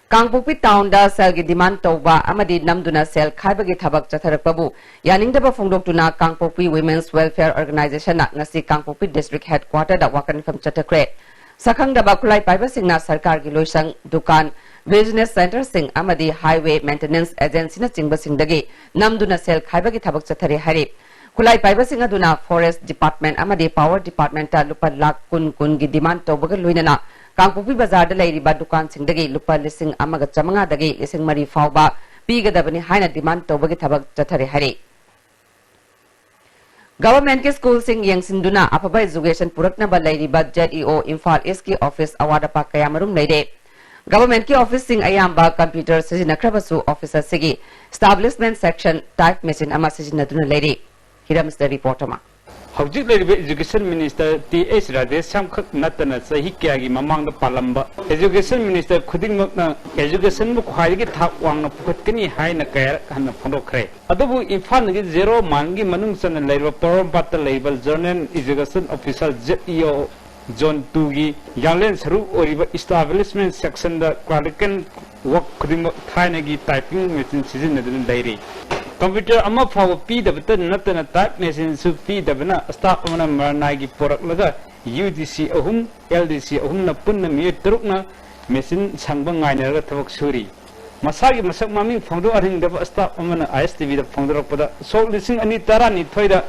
ꯀꯥꯡꯄꯣꯛꯄꯤ ꯇꯥꯎꯟꯗ ꯁꯦꯜꯒꯤ ꯗꯤꯃꯥꯟ ꯇꯧꯕ ꯑꯃꯗꯤ ꯅꯝꯗꯨꯅ ꯁꯦꯜ ꯈꯥꯏꯕꯒꯤ ꯊꯕꯛ ꯆꯠꯊꯔꯛꯄꯕꯨ ꯌꯥꯅꯤꯡꯗꯕ ꯐꯣꯡꯗꯣꯛꯇꯨꯅ ꯀꯥꯡꯄꯣꯛꯄꯤ Women's Welfare Organizationꯅ ꯉꯁꯤ ꯀꯥꯡꯄꯣꯛꯄꯤ ꯗꯤꯁꯇ꯭ꯔꯤꯛ ꯍꯦꯗꯀ꯭ꯋꯥꯇꯔꯗ ꯋꯥꯀꯠ ꯃꯤꯐꯝ ꯆꯠꯊꯈ꯭ꯔꯦ꯫ ꯁꯛꯈꯪꯗꯕ ꯈꯨꯠꯂꯥꯏ ꯄꯥꯏꯕꯁꯤꯡꯅ ꯁꯔꯀꯥꯔꯒꯤ ꯂꯣꯏꯁꯪ, ꯗꯨꯀꯥꯟ, ꯕꯤꯖꯤꯅꯦꯁ ꯁꯦꯟꯇꯔꯁꯤꯡ ꯑꯃꯗꯤ ꯍꯥꯏꯋꯦ ꯃꯦꯟꯇꯦꯅꯦꯟꯁ ꯑꯦꯖꯦꯟꯁꯤꯅꯆꯤꯡꯕꯁꯤꯡꯗꯒꯤ ꯅꯝꯗꯨꯅ ꯁꯦꯜ ꯈꯥꯏꯕꯒꯤ ꯊꯕꯛ ꯆꯠꯊꯔꯤ ꯍꯥꯏꯔꯤ꯫ ꯈꯨꯠꯂꯥꯏ ꯄꯥꯏꯕꯁꯤꯡ ꯑꯗꯨꯅ ꯐꯣꯔꯦꯁ ꯗꯤꯄꯥꯔꯠꯃꯦꯟ ꯑꯃꯗꯤ ꯄꯥꯋꯔ ꯗꯤꯄꯥꯔꯠꯃꯦꯟꯇ ꯂꯨꯄꯥ ꯂꯥꯈ ꯀꯨꯟ ꯀꯨꯟꯒꯤ ꯗꯤꯃꯥꯟ ꯇꯧꯕꯒ ꯂꯣꯏꯅꯅ ꯀꯥꯡꯄꯣꯛꯄꯤ ꯕꯖꯥꯔꯗ ꯂꯩꯔꯤꯕ ꯗꯨꯀꯥꯟꯁꯤꯡꯗꯒꯤ ꯂꯨꯄꯥ ꯂꯤꯁꯤꯡ ꯑꯃꯒ ꯆꯥꯃꯉꯥꯗꯒꯤ ꯂꯤꯁꯤꯡ ꯃꯔꯤ ꯐꯥꯎꯕ ꯄꯤꯒꯗꯕꯅꯤ ꯍꯥꯏꯅ ꯗꯤꯃꯥꯟ ꯇꯧꯕꯒꯤ ꯊꯕꯛ ꯆꯠꯊꯔꯤ ꯍꯥꯏꯔꯤ꯫ ꯒꯚꯔꯟꯃꯦꯟꯠꯀꯤ ꯁ꯭ꯀꯨꯜꯁꯤꯡ ꯌꯦꯡꯁꯤꯟꯗꯨꯅ ꯑꯐꯕ ꯑꯦꯖꯨꯀꯦꯁꯟ ꯄꯨꯔꯛꯅꯕ ꯂꯩꯔꯤꯕ ꯖꯦꯗ ꯏ ꯑꯣ ꯏꯝꯐꯥꯜ ꯏꯁ꯭ꯠꯀꯤ ꯑꯣꯐꯤꯁ ꯑꯋꯥꯠ ꯑꯄꯥ ꯀꯌꯥꯃꯔꯨꯝ ꯂꯩꯔꯦ꯫ ꯒꯚꯔꯟꯃꯦꯟꯠꯀꯤ ꯑꯣꯐꯤꯁꯁꯤꯡ ꯑꯌꯥꯝꯕ ꯀꯝꯄ꯭ꯌꯨꯇꯔ ꯁꯤꯖꯤꯟꯅꯈ꯭ꯔꯕꯁꯨ ꯑꯣꯐꯤꯁ ꯑꯁꯤꯒꯤ ꯏꯁꯇꯥꯕ꯭ꯂꯤꯁꯃꯦꯟꯠ ꯁꯦꯛꯁꯟ ꯇꯥꯏꯞ ꯃꯦꯆꯤꯟ ꯑꯃ ꯁꯤꯖꯤꯟꯅꯗꯨꯅ ꯂꯩꯔꯤ꯫ ꯍꯤꯔꯝꯁꯤꯗ ꯔꯤꯄꯣꯔꯠ ꯑꯃ꯫ ꯍꯧꯖꯤꯛ ꯂꯩꯔꯤꯕ education minister T H Radheshyam ꯈꯛ ꯅꯠꯇꯅ ꯆꯍꯤ ꯀꯌꯥꯒꯤ ꯃꯃꯥꯡꯗ ꯄꯥꯜꯂꯝꯕ ꯑꯦꯖꯨꯀꯦꯁꯟ ꯃꯤꯅꯤꯁꯇꯔ ꯈꯨꯗꯤꯡꯃꯛꯅ ꯑꯦꯖꯨꯀꯦꯁꯟꯕꯨ ꯈ꯭ꯋꯥꯏꯗꯒꯤ ꯊꯥꯛ ꯋꯥꯡꯅ ꯄꯨꯈꯠꯀꯅꯤ ꯍꯥꯏꯅ ꯀꯌꯥꯔꯛ ꯍꯟꯅ ꯐꯣꯡꯗꯣꯛꯈ꯭ꯔꯦ꯫ ꯑꯗꯨꯕꯨ ꯏꯝꯐꯥꯜꯗꯒꯤ ꯖꯦꯔꯣ ꯃꯥꯏꯜꯒꯤ ꯃꯅꯨꯡ ꯆꯟꯅ ꯂꯩꯔꯤꯕ ꯄꯣꯔꯣꯝꯄꯥꯠꯇ ꯂꯩꯕ zonal education officer Z E ꯑꯣ ꯖꯣꯟ ꯇꯨꯒꯤ ꯌꯥꯡꯂꯦꯟ ꯁꯔꯨꯛ ꯑꯣꯏꯔꯤꯕ ꯏꯁꯇꯥꯕ꯭ꯂꯤꯁꯃꯦꯟꯠ ꯁꯦꯛꯁꯟꯗ ꯀ꯭ꯂꯥꯔꯤꯀꯦꯜ ꯋꯥꯔꯛ ꯈꯨꯗꯤꯡꯃꯛ ꯊꯥꯏꯅꯒꯤ ꯇꯥꯏꯄꯤꯡ ꯃꯦꯆꯤꯟ ꯁꯤꯖꯤꯟꯅꯗꯨꯅ ꯂꯩꯔꯤ꯫ ꯀꯝꯄ꯭ꯌꯨꯇꯔ ꯑꯃ ꯐꯥꯎꯕ ꯄꯤꯗꯕꯇ ꯅꯠꯇꯅ ꯇꯥꯏꯞ ꯃꯦꯆꯤꯟꯁꯨ ꯄꯤꯗꯕꯅ ꯁ꯭ꯇꯥꯐ ꯑꯃꯅ ꯃꯔꯅꯥꯏꯒꯤ ꯄꯣꯔꯛꯂꯒ ꯌꯨ ꯗꯤ ꯁꯤ ꯑꯍꯨꯝ, ꯑꯦꯜ ꯗꯤ ꯁꯤ ꯑꯍꯨꯝꯅ ꯄꯨꯟꯅ ꯃꯤꯑꯣꯏ ꯇꯔꯨꯛꯅ ꯃꯦꯆꯤꯟ ꯁꯪꯕ ꯉꯥꯏꯅꯔꯒ ꯊꯕꯛ ꯁꯨꯔꯤ꯫ ꯃꯁꯥꯒꯤ ꯃꯁꯛ ꯃꯃꯤꯡ ꯐꯣꯡꯗꯣꯛꯍꯟꯅꯤꯡꯗꯕ ꯁ꯭ꯇꯥꯐ ꯑꯃꯅ ꯑꯥꯏ ꯑꯦꯁ ꯇꯤ ꯚꯤꯗ ꯐꯣꯡꯗꯣꯔꯛꯄꯗ, ꯁꯣꯛ ꯂꯤꯁꯤꯡ ꯑꯅꯤ ꯇꯔꯥꯅꯤꯊꯣꯏꯗ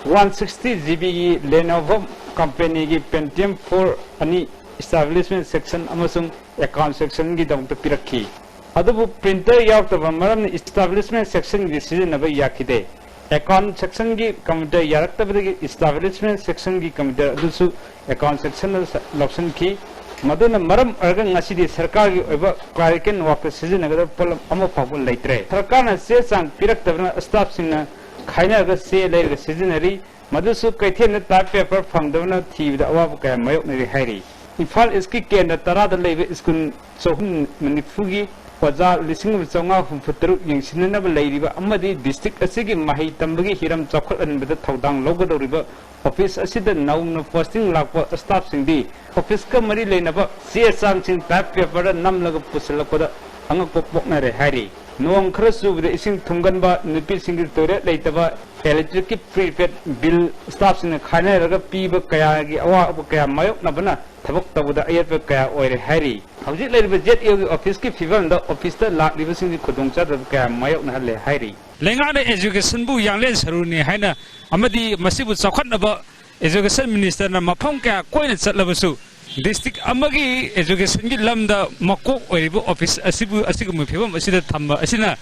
ꯋꯥꯟ ꯁꯤꯛꯁꯇꯤ ꯖꯤ ꯕꯤꯒꯤ ꯂꯦꯅꯣꯚꯣ ꯀꯝꯄꯦꯅꯤꯒꯤ ꯄꯦꯟꯇꯤꯌꯝ ꯐꯣꯔ ꯑꯅꯤ ꯏꯁꯇꯥꯕ꯭ꯂꯤꯁꯃꯦꯟꯠ ꯁꯦꯛꯁꯟ ꯑꯃꯁꯨꯡ ꯑꯦꯀꯥꯎꯟꯠ ꯁꯦꯛꯁꯟꯒꯤꯗꯃꯛꯇ ꯄꯤꯔꯛꯈꯤ꯫ ꯑꯗꯨꯕꯨ ꯄ꯭ꯔꯤꯟꯇꯔ ꯌꯥꯎꯗꯕ ꯃꯔꯝꯅ ꯏꯁꯇꯥꯕ꯭ꯂꯤꯁꯃꯦꯟꯠ ꯁꯦꯛꯁꯟꯒꯤ ꯁꯤꯖꯤꯟꯅꯕ ꯌꯥꯈꯤꯗꯦ꯫ ꯑꯦꯀꯥꯎꯟꯠ ꯁꯦꯛꯁꯟꯒꯤ ꯀꯝꯄ꯭ꯌꯨꯇꯔ ꯌꯥꯔꯛꯇꯕꯗꯒꯤ ꯏꯁꯇꯥꯕ꯭ꯂꯤꯁꯃꯦꯟꯠ ꯁꯦꯛꯁꯟꯒꯤ ꯀꯝꯄ꯭ꯌꯨꯇꯔ ꯑꯗꯨꯁꯨ ꯑꯦꯀꯥꯎꯟꯠ ꯁꯦꯛꯁꯟꯗ ꯂꯧꯁꯤꯟꯈꯤ꯫ ꯃꯗꯨꯅ ꯃꯔꯝ ꯑꯣꯏꯔꯒ ꯉꯁꯤꯗꯤ ꯁꯔꯀꯥꯔꯒꯤ ꯑꯣꯏꯕ ꯀ꯭ꯂꯥꯔꯤꯀꯦꯜ ꯋꯥꯔꯛꯇ ꯁꯤꯖꯤꯟꯅꯒꯗꯕ ꯄꯣꯠꯂꯝ ꯑꯃ ꯐꯥꯎꯕ ꯂꯩꯇ꯭ꯔꯦ꯫ ꯁꯔꯀꯥꯔꯅ ꯆꯦ ꯆꯥꯡ ꯄꯤꯔꯛꯇꯕꯅ ꯁ꯭ꯇꯥꯐꯁꯤꯡꯅ ꯈꯥꯏꯅꯔꯒ ꯆꯦ ꯂꯩꯔꯒ ꯁꯤꯖꯤꯟꯅꯔꯤ꯫ ꯃꯗꯨꯁꯨ ꯀꯩꯊꯦꯜꯗ ꯇꯥꯏꯞ ꯄꯦꯄꯔ ꯐꯪꯗꯕꯅ ꯊꯤꯕꯗ ꯑꯋꯥꯕ ꯀꯌꯥ ꯃꯥꯌꯣꯛꯅꯔꯤ ꯍꯥꯏꯔꯤ꯫ ꯏꯝꯐꯥꯜ ꯏꯁ꯭ꯠꯀꯤ ꯀꯦꯟꯗ꯭ꯔ ꯇꯔꯥꯗ ꯂꯩꯕ ꯁ꯭ꯀꯨꯜ ꯆꯍꯨꯝ ꯅꯤꯐꯨꯒꯤ ꯑꯣꯖꯥ ꯂꯤꯁꯤꯡ ꯑꯃ ꯆꯥꯝꯃꯉꯥ ꯍꯨꯝꯐꯨ ꯇꯔꯨꯛ ꯌꯦꯡꯁꯤꯟꯅꯅꯕ ꯂꯩꯔꯤꯕ ꯑꯃꯗꯤ district ꯑꯁꯤꯒꯤ ꯃꯍꯩ ꯇꯝꯕꯒꯤ ꯍꯤꯔꯝ ꯆꯥꯎꯈꯠꯍꯟꯕꯗ ꯊꯧꯗꯥꯡ ꯂꯧꯒꯗꯧꯔꯤꯕ office ꯑꯁꯤꯗ ꯅꯧꯅ posting ꯂꯥꯛꯄ staffꯁꯤꯡꯗꯤ officeꯀ ꯃꯔꯤ ꯂꯩꯅꯕ ꯆꯦ ꯆꯥꯡꯁꯤꯡ type paperꯗ ꯅꯝꯂꯒ ꯄꯨꯁꯤꯜꯂꯛꯄꯗ ꯑꯉꯛꯄ ꯄꯣꯛꯅꯔꯦ ꯍꯥꯏꯔꯤ꯫ ꯅꯣꯡ ꯈꯔ ꯆꯨꯕꯗ ꯏꯁꯤꯡ ꯊꯨꯝꯒꯟꯕ, ꯅꯨꯄꯤꯁꯤꯡꯒꯤ toilet ꯂꯩꯇꯕ, electricꯀꯤ prepaid bill staffꯁꯤꯡꯅ ꯈꯥꯏꯅꯔꯒ ꯄꯤꯕ ꯀꯌꯥꯒꯤ ꯑꯋꯥꯕ ꯀꯌꯥ ꯃꯥꯌꯣꯛꯅꯕꯅ ꯊꯕꯛ ꯇꯧꯕꯗ ꯑꯌꯦꯠꯄ ꯀꯌꯥ ꯑꯣꯏꯔꯦ ꯍꯥꯏꯔꯤ꯫ ꯍꯧꯖꯤꯛ ꯂꯩꯔꯤꯕ ZEOꯒꯤ officeꯀꯤ ꯐꯤꯕꯝꯗ officeꯇ ꯂꯥꯛꯂꯤꯕꯁꯤꯡꯁꯤ ꯈꯨꯗꯣꯡꯆꯥꯗꯕ ꯀꯌꯥ ꯃꯥꯌꯣꯛꯅꯍꯜꯂꯦ ꯍꯥꯏꯔꯤ꯫ ꯂꯩꯉꯥꯛꯅ education ꯕꯨ ꯌꯥꯡꯂꯦꯟ ꯁꯔꯨꯅꯤ ꯍꯥꯏꯅ ꯑꯃꯗꯤ ꯃꯁꯤꯕꯨ ꯆꯥꯎꯈꯠꯅꯕ education minister ꯅ ꯃꯐꯝ ꯀꯌꯥ ꯀꯣꯏꯅ ꯆꯠꯂꯕꯁꯨ district ꯑꯃꯒꯤ education ꯒꯤ ꯂꯝꯗ ꯃꯀꯣꯛ ꯑꯣꯏꯔꯤꯕ office ꯑꯁꯤꯕꯨ ꯑꯁꯤꯒꯨꯝꯕ ꯐꯤꯕꯝ ꯑꯁꯤꯗ ꯊꯝꯕ ꯑꯁꯤꯅ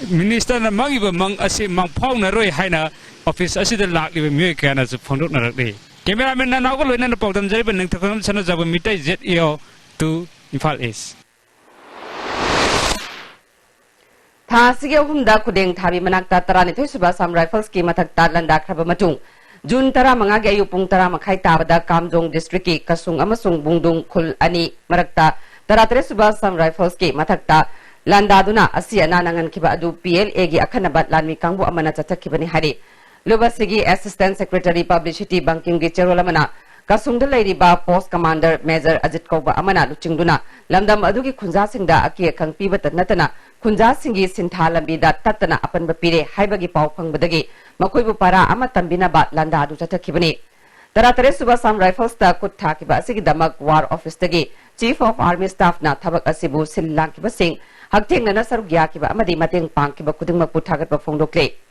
minister ꯅ ꯃꯪꯉꯤꯕ ꯃꯪ ꯑꯁꯤ ꯃꯪꯐꯥꯎꯅꯔꯣꯏ ꯍꯥꯏꯅ office ꯑꯁꯤꯗ ꯂꯥꯛꯂꯤꯕ ꯃꯤꯑꯣꯏ ꯀꯌꯥꯅꯁꯨ ꯐꯣꯡꯗꯣꯛꯅꯔꯛꯂꯤ꯫ Cameraman ꯅꯅꯥꯎꯒ ꯂꯣꯏꯅꯅ ꯄꯥꯎꯗꯝꯖꯔꯤꯕ ꯅꯤꯡꯊꯧꯈꯣꯡꯕꯝ ꯁꯅꯥꯖꯥꯎꯕ, Meitei ZEO two, Imphal East꯫ ꯊꯥ ꯑꯁꯤꯒꯤ ꯑꯍꯨꯝꯗ ꯈꯨꯗꯦꯡ ꯊꯥꯕꯤ ꯃꯅꯥꯛꯇ ꯇꯔꯥꯅꯤꯊꯣꯏ ꯁꯨꯕ Assam Rifles ꯀꯤ ꯃꯊꯛꯇ ꯂꯥꯟꯗꯥꯈ꯭ꯔꯕ ꯃꯇꯨꯡ, June ꯇꯔꯥꯃꯉꯥꯒꯤ ꯑꯌꯨꯛ ꯄꯨꯡ ꯇꯔꯥ ꯃꯈꯥꯏ ꯇꯥꯕꯗ ꯀꯥꯝꯖꯣꯡ district ꯀꯤ ꯀꯁꯨꯡ ꯑꯃꯁꯨꯡ ꯕꯨꯡꯗꯨꯡ ꯈꯨꯜ ꯑꯅꯤ ꯃꯔꯛꯇ ꯇꯔꯥꯇꯔꯦꯠ ꯁꯨꯕ Assam Rifles ꯀꯤ ꯃꯊꯛꯇ ꯂꯥꯟꯗꯥꯗꯨꯅ ꯑꯁꯤ ꯑꯅꯥ ꯅꯪꯍꯟꯈꯤꯕ ꯑꯗꯨ PLA ꯒꯤ ꯑꯈꯟꯅꯕ ꯂꯥꯟꯃꯤ ꯀꯥꯡꯕꯨ ꯑꯃꯅ ꯆꯠꯊꯈꯤꯕꯅꯤ ꯍꯥꯏꯔꯤ꯫ ꯂꯨꯞ ꯑꯁꯤꯒꯤ Assistant Secretary Publicity ꯕꯪꯀꯤꯝꯒꯤ ꯆꯦꯔꯣꯜ ꯑꯃꯅ ꯀꯁꯨꯡꯗ ꯂꯩꯔꯤꯕ post commander Major ꯑꯖꯤꯠ ꯀꯧꯕ ꯑꯃꯅ ꯂꯨꯆꯤꯡꯗꯨꯅ ꯂꯝꯗꯝ ꯑꯗꯨꯒꯤ ꯈꯨꯟꯖꯥꯁꯤꯡꯗ ꯑꯀꯤ ꯑꯈꯪ ꯄꯤꯕꯇ ꯅꯠꯇꯅ ꯈꯨꯟꯖꯥꯁꯤꯡꯒꯤ ꯁꯤꯟꯊꯥ ꯂꯝꯕꯤꯗ ꯇꯠꯇꯅ ꯑꯄꯟꯕ ꯄꯤꯔꯦ ꯍꯥꯏꯕꯒꯤ ꯄꯥꯎ ꯐꯪꯕꯗꯒꯤ ꯃꯈꯣꯏꯕꯨ ꯄꯥꯔꯥ ꯑꯃ ꯇꯝꯕꯤꯅꯕ ꯂꯥꯟꯗꯥ ꯑꯗꯨ ꯆꯠꯊꯈꯤꯕꯅꯤ꯫ ꯇꯔꯥꯇꯔꯦꯠ ꯁꯨꯕ Assam Rifles ꯇ ꯈꯨꯠ ꯊꯥꯈꯤꯕ ꯑꯁꯤꯒꯤꯗꯃꯛ War Office ꯇꯒꯤ Chief of Army Staff ꯅ ꯊꯕꯛ ꯑꯁꯤꯕꯨ ꯁꯤꯜ ꯂꯥꯡꯈꯤꯕꯁꯤꯡ, ꯍꯛꯊꯦꯡꯅꯅ ꯁꯔꯨꯛ ꯌꯥꯈꯤꯕ ꯑꯃꯗꯤ ꯃꯇꯦꯡ ꯄꯥꯡꯈꯤꯕ ꯈꯨꯗꯤꯡꯃꯛꯄꯨ ꯊꯥꯒꯠꯄ ꯐꯣꯡꯗꯣꯛꯂꯤ꯫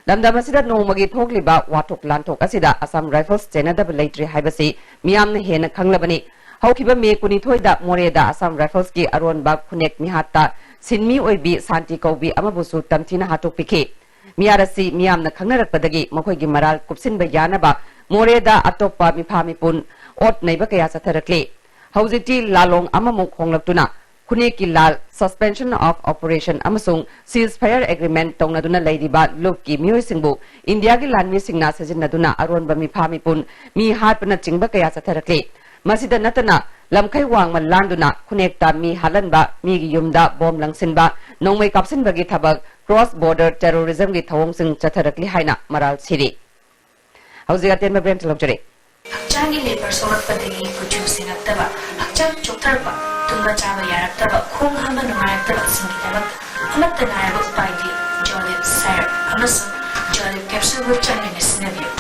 ꯂꯝꯗꯝ ꯑꯁꯤꯗ ꯅꯣꯡꯃꯒꯤ ꯊꯣꯛꯂꯤꯕ ꯋꯥꯊꯣꯛ ꯂꯥꯟꯊꯣꯛ ꯑꯁꯤꯗ Assam Rifles ꯆꯦꯟꯅꯗꯕ ꯂꯩꯇ꯭ꯔꯤ ꯍꯥꯏꯕꯁꯤ ꯃꯤꯌꯥꯝꯅ ꯍꯦꯟꯅ ꯈꯪꯂꯕꯅꯤ꯫ ꯍꯧꯈꯤꯕ May ꯀꯨꯟꯅꯤꯊꯣꯏꯗ ꯃꯣꯔꯦꯗ Assam Rifles ꯀꯤ ꯑꯔꯣꯟꯕ ꯈꯨꯅꯦꯛ ꯃꯤꯍꯥꯠꯇ ꯁꯤꯟꯃꯤ ꯑꯣꯏꯕꯤ ꯁꯥꯟꯇꯤ ꯀꯧꯕꯤ ꯑꯃꯕꯨꯁꯨ ꯇꯝꯊꯤꯅ ꯍꯥꯠꯇꯣꯛꯄꯤꯈꯤ꯫ ꯃꯤꯍꯥꯠ ꯑꯁꯤ ꯃꯤꯌꯥꯝꯅ ꯈꯪꯅꯔꯛꯄꯗꯒꯤ ꯃꯈꯣꯏꯒꯤ ꯃꯔꯥꯜ ꯀꯨꯞꯁꯤꯟꯕ ꯌꯥꯅꯕ ꯃꯣꯔꯦꯗ ꯑꯇꯣꯞꯄ ꯃꯤꯐꯥ ꯃꯤꯄꯨꯟ ꯑꯣꯠ ꯅꯩꯕ ꯀꯌꯥ ꯆꯠꯊꯔꯛꯂꯤ꯫ ꯍꯧꯖꯤꯛꯇꯤ ꯂꯥꯂꯣꯡ ꯑꯃꯃꯨꯛ ꯍꯣꯡꯂꯛꯇꯨꯅ ꯈꯨꯅꯦꯛꯀꯤ ꯂꯥꯜ, Suspension of Operation ꯑꯃꯁꯨꯡ Ceasefire Agreement ꯇꯧꯅꯗꯨꯅ ꯂꯩꯔꯤꯕ ꯂꯨꯞꯀꯤ ꯃꯤꯑꯣꯏꯁꯤꯡꯕꯨ ꯏꯟꯗꯤꯌꯥꯒꯤ ꯂꯥꯟꯃꯤꯁꯤꯡꯅ ꯁꯤꯖꯤꯟꯅꯗꯨꯅ ꯑꯔꯣꯟꯕ ꯃꯤꯐꯥ ꯃꯤꯄꯨꯟ, ꯃꯤ ꯍꯥꯠꯄꯅꯆꯤꯡꯕ ꯀꯌꯥ ꯆꯠꯊꯔꯛꯂꯤ꯫ ꯃꯁꯤꯗ ꯅꯠꯇꯅ ꯂꯝꯈꯩ ꯋꯥꯡꯃ ꯂꯥꯟꯗꯨꯅ ꯈꯨꯅꯦꯛꯇ ꯃꯤ ꯍꯥꯠꯍꯟꯕ, ꯃꯤꯒꯤ ꯌꯨꯝꯗ ꯕꯣꯝ ꯂꯪꯁꯤꯟꯕ, ꯅꯣꯡꯃꯩ ꯀꯥꯞꯁꯤꯟꯕꯒꯤ ꯊꯕꯛ, cross border terrorismꯒꯤ ꯊꯧꯑꯣꯡꯁꯤꯡ ꯆꯠꯊꯔꯛꯂꯤ ꯍꯥꯏꯅ ꯃꯔꯥꯜ ꯁꯤꯔꯤ꯫ ꯍꯧꯖꯤꯛ ꯑꯇꯦꯟꯕ ꯕ꯭ꯔꯦꯟ ꯂꯧꯖꯔꯤ꯫ ꯍꯛꯆꯥꯡꯒꯤ ꯂꯦꯄꯔ ꯁꯣꯛꯂꯛꯄꯗꯒꯤ ꯀꯨꯆꯨ ꯁꯦꯡꯉꯛꯇꯕ, ꯍꯛꯆꯥꯡ ꯆꯣꯛꯊꯔꯛꯄ, ꯇꯨꯝꯕ ꯆꯥꯕ ꯌꯥꯔꯛꯇꯕ, ꯈꯣꯡ ꯍꯥꯝꯕ ꯅꯨꯡꯉꯥꯏꯔꯛꯇꯕꯁꯤꯡꯒꯤꯗꯃꯛꯇ ꯑꯃꯠꯇ ꯉꯥꯏꯔꯕ ꯎꯄꯥꯏꯗꯤ Jolib syrup ꯑꯃꯁꯨꯡ Jolib capsule ꯒ ꯆꯥꯡꯌꯦꯡꯅ ꯁꯤꯖꯤꯟꯅꯕꯤꯌꯨ꯫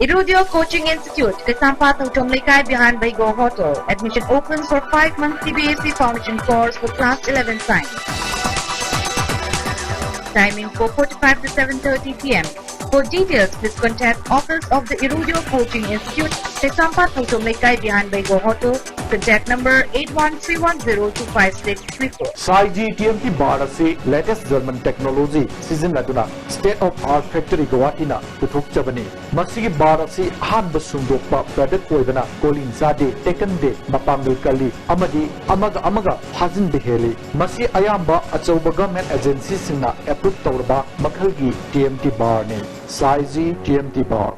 Irudio Coaching Institute, Kaisampha Thongthom Leikai behind Baigo Hotel. Admission open for five months C B S E foundation course for class eleven science. Timing four forty-five to seven thirty P M. For details, please contact office of the Irudio Coaching Institute, Kaisampha Thongthom Leikai behind Baigo Hotel. Contact number eight one three one zero two five six three four. Saiji T M T bar ꯑꯁꯤ latest German technology ꯁꯤꯖꯤꯟꯅꯗꯨꯅ state of art factory ꯒꯧꯍꯥꯇꯤꯅ ꯄꯨꯊꯣꯛꯆꯕꯅꯤ꯫ ꯃꯁꯤꯒꯤ bar ꯑꯁꯤ ꯑꯍꯥꯟꯕ ꯁꯨꯡꯗꯣꯛꯄ product ꯑꯣꯏꯕꯅ ꯀꯣꯂꯤꯡ ꯆꯥꯗꯦ, ꯇꯦꯛꯀꯟꯗꯦ, ꯃꯄꯥꯡꯒꯜ ꯀꯜꯂꯤ ꯑꯃꯗꯤ ꯑꯃꯒ ꯑꯃꯒ ꯐꯥꯖꯤꯟꯕ ꯍꯦꯜꯂꯤ꯫ ꯃꯁꯤ ꯑꯌꯥꯝꯕ ꯑꯆꯧꯕ government agency ꯁꯤꯡꯅ approve ꯇꯧꯔꯕ ꯃꯈꯜꯒꯤ T M T bar ꯅꯤ꯫ Saiji T M T bar.